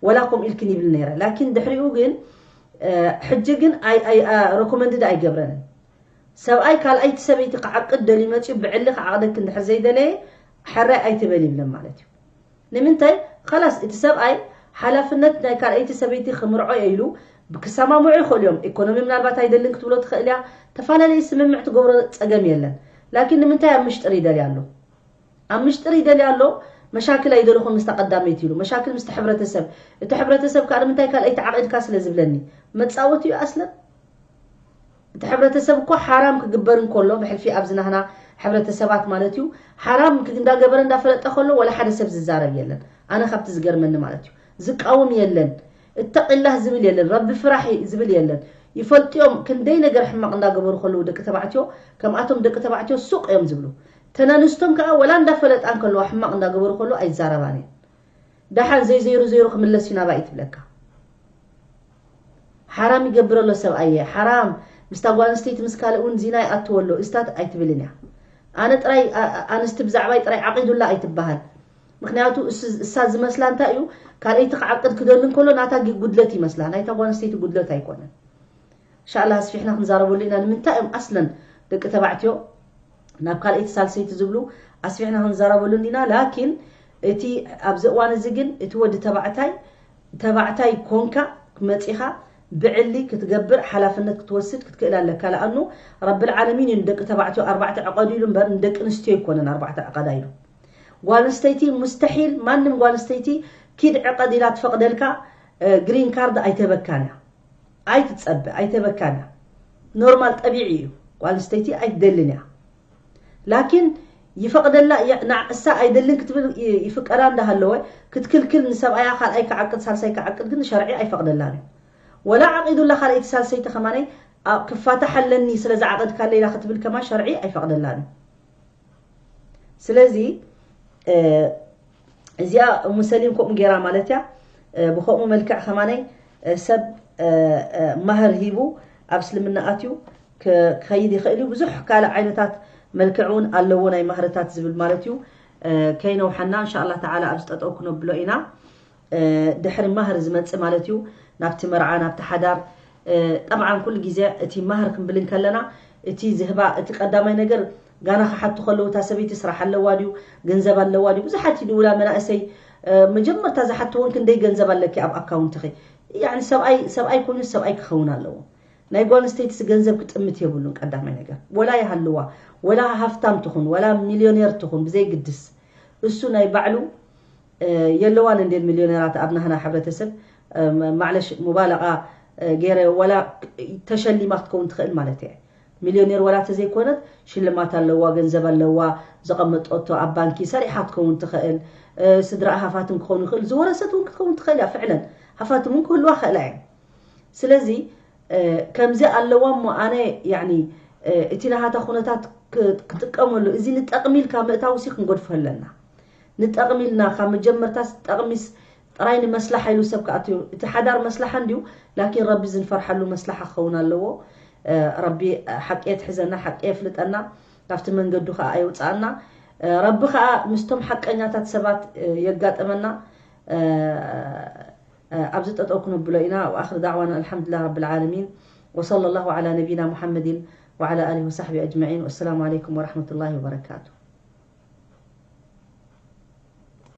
ወላ ከምኡ ኢልክን ይብል ነይረ። ላኪን ድሕሪኡ ግን፣ እ፣ ሕጂ ግን ኣይ-፣ ኣይ-፣ ኣ፣ ረኮመንድድ ኣይገብረንን። ሰብኣይ ካልኣይቲ ሰበይቲ ክዓቅድ ደልዩ መፅዩ ብዕሊ ክዓቅደኪ እንድሕር ዘይደለየ፣ ሕራይ ኣይትበል ይብለን ማለት እዩ። ንምንታይ? ኸላስ እቲ ሰብኣይ ሓላፍነት ናይ ካልኣይቲ ሰበይቲ ክምርዖ እየ ኢሉ ክሰማምዑ ይኽእሉ እዮም። ኢኮኖሚ ምናልባት ኣይደልን ክትብሎ ትኽእል እያ። ተፈላለየ ስምምዕ ትገብሮ ፀገም የለን። ላኪን ንምንታይ ኣብ ምሽጥር ይደልያ ኣሎ? ኣብ ምሽጥር ይደልያ ኣሎ። መሻክል ኣይደለኹን ምስታ ቀዳመይቲ ኢሉ። መሻክል ምስቲ ሕብረተሰብ። እቲ ሕብረተሰብ ከዓ ንምንታይ ካልኣይቲ ዓቂድካ ስለ ዝብለኒ። መፃወቲ እዩ ኣስለን። እቲ ሕብረተሰብ እኮ ሓራም ክግበር እንከሎ፣ ብሕልፊ ኣብዚ ናህና ሕብረተሰባት ማለት እዩ፣ ሓራም ክ-፣ እንዳገበረ እንዳፈለጠ ከሎ፣ ወላ ሓደ ሰብ ዝዛረብ የለን። ኣነ ካብቲ ዝገርመኒ ማለት እዩ፣ ዝቃወም የለን። እተቂላህ ዝብል የለን፣ ረቢ ፍራሕ ዝብል የለን። ይፈልጥዮም ክንደይ ነገር ሕማቕ እንዳገበሩ ከለዉ ደቂ ተባዕትዮ፣ ከምኣቶም ደቂ ተባዕትዮ ሱቕ እዮም ዝብሉ። ተናንስቶም ከዓ ወላ እንዳፈለጣ እንከለዋ ሕማቕ እንዳገበሩ ከለዉ ኣይዛረባን እየን። ደሓን ዘይዘይሩ ዘይሩ ክምለስ እዩ ናባይ ትብለካ። ሓራም ይገብር ኣሎ ሰብኣየ፣ ሓራም ምስታ ጓል ኣንስተይቲ ምስ ካልእ እውን ዚና ይኣትዎ ኣሎ፣ እስታት ኣይትብልን እያ። ኣነ ጥራይ፣ ኣ-፣ ኣ-፣ ኣንስቲ ብዛዕባይ ጥራይ ዓቂዱላ ኣይትበሃል። ምኽንያቱ እሱ፣ እሳ ዝመስላ እንታይ እዩ፣ ካልኣይቲ ክዓቅድ ክደሊ እንከሎ ናታ ግ-፣ ጉድለት ይመስላ፣ ናይታ ጓል ኣንስተይቲ ጉድለት ኣይኮነን። ኢንሻኣላህ ኣስፊሕና ክንዛረበሉ ኢና። ንምንታይ እዮም ኣስለን ደቂ ተባዕትዮ ናብ ካልኣይቲ ሳልሰይቲ ዝብሉ ኣስፊሕና ክንዛረበሉ እንዲና። ላኪን እቲ ኣብዚ እዋን እዚ ግን እቲ ወዲ ተባዕታይ፣ ተባዕታይ ኮንካ መጺኻ ብዕሊ ክትገብር ሓላፍነት ክትወስድ ክትክእል ኣለካ። ለኣኑ ረብል ዓለሚን እዩ ንደቂ ተባዕትዮ ኣርባዕተ ዕቐዱ ኢሉ እምበር ንደቂ ኣንስትዮ ኣይኮነን ኣርባዕተ ዕቐዳ ኢሉ። ጓል ኣንስተይቲ ሙስተሒል ማንም ጓል ኣንስተይቲ ኪድ ዕቐድ ኢላ ትፈቕደልካ፣ እ፣ ግሪን ካርድ ኣይተበካን እያ። ኣይትጸበ፣ ኣይተበካን እያ። ኖርማል ጠቢዒ እዩ። ጓል ኣንስተይቲ ኣይትደልን እያ። ላኪን ይፈቕደላ፣ ይ-፣ ንዓ እሳ ኣይደልን ክትብል ይ-፣ ይፍቀዳ እንዳሃለወ ክትክልክል ንሰብኣያ ካልኣይ ክዓቅድ ሳልሳይ ክዓቅድ ግን ሸርዒ ኣይፈቕደላን እዩ። ወላ ዓቂዱላ ካልኣይቲ ሳልሰይቲ ከማነይ ኣ-፣ ክፋታሕ ኣለኒ ስለ ዝዓቐድካለይ ኢላ ክትብል ከማን ሸርዒ ኣይፈቕደላን እዩ። ስለዚ፣ እ፣ እዚኣ እሙ ሰሊም ከምኡ ገይራ ማለት እያ። እ፣ ብኸምኡ መልክዕ ከማነይ፣ እ፣ ሰብ፣ እ፣ እ፣ ማህር ሂቡ ኣብ እስልምና ኣትዩ ክ-፣ ክኸይድ ይኽእል እዩ። ብዙሕ ካልእ ዓይነታት መልክዕ እውን ኣለዎ ናይ ማህርታት ዝብል ማለት እዩ። እ፣ ከይነውሓና እንሻ ኣላህ ተዓላ ኣብዚ ጠጠው ክነብሎ ኢና። እ፣ ድሕሪ ማህር ዝመጽእ ማለት እዩ፣ ናብቲ መርዓ፣ ናብቲ ሓዳር። እ፣ ጠብዓን ኩሉ ግዜ እቲ ማህር ክንብል እንከለና፣ እቲ ዝህባ፣ እቲ ቀዳማይ ነገር ጋና ክሓቱ ከለዉ፣ እታ ሰበይቲ ስራሕ ኣለዋ ድዩ፣ ገንዘብ ኣለዋ ድዩ? ብዙሓት ይድውላ መናእሰይ፣ እ፣ መጀመርታ ዝሓትወን ክንደይ ገንዘብ ኣለኪ ኣብ ኣካውንትኺ? ያዕኒ ሰብኣይ፣ ሰብኣይ ኮይኑ ሰብኣይ ክኸውን ኣለዎ። ናይ ጓል ኣንስተይትስ ገንዘብ ክጥምት የብሉን ቀዳማይ ነገር። ወላ ይሃልዋ፣ ወላ ሃፍታም ትኹን፣ ወላ ሚልዮኔር ትኹን፣ ብዘይግድስ እሱ ናይ ባዕሉ እ፣ የለዋን እንዴን ሚልዮነራት ኣብ ናህና ሕብረተሰብ፣ እ፣ መ-፣ ማዕለሽ ሙባለቓ፣ እ፣ ገይረ ወላ ተሸሊማ ክትከውን ትኽእል ማለት እየ። ሚልዮኔር ወላ ተዘይኮነት ሽልማት ኣለዋ፣ ገንዘብ ኣለዋ፣ ዘቐመጠቶ ኣብ ባንኪ ሰሪሓ ክትከውን ትኽእል፣ እ፣ ስድራኣ ሃፋትም ክኸውን ይኽእል፣ ዝወረሰት እውን ክትከውን ትኽእል እያ። ፍዕለን ሃፋትም እውን ክህልዋ ክኽእላ እየን። ስለዚ፣ እ፣ ከምዚ ኣለዋ እሞ ኣነ፣ ያኒ፣ እ፣ እቲ ናሃታ ኩነታት ክጥቀመሉ፣ እዚ ንጠቕሚ ኢልካ ምእታውሲ ክንገድፎ ኣለና። ንጠቕሚ ኢልና ካብ መጀመርታስ ጠቕሚስ ጥራይ ንመስላሓ ኢሉ ሰብ ክኣትዩ፣ እቲ ሓዳር መስላሓ እንድዩ፣ ላኪን ረቢ ዝንፈርሓሉ መስላሓ ክኸውን ኣለዎ። ረቢ ሓቂ የትሕዘና፣ ሓቂ የፍልጠና፣ ካብቲ መንገዱ ከዓ ኣይውፅኣና። ረቢ ከዓ ምስቶም ሓቀኛታት ሰባት የጋጥመና። ኣብዚ ጠጠው ክነብሎ ኢና። وآخر دعوانا الحمد لله رب العالمين، وصلى الله على نبينا محمد وعلى آله وصحبه أجمعين. والسلام عليكم ورحمة الله وبركاته.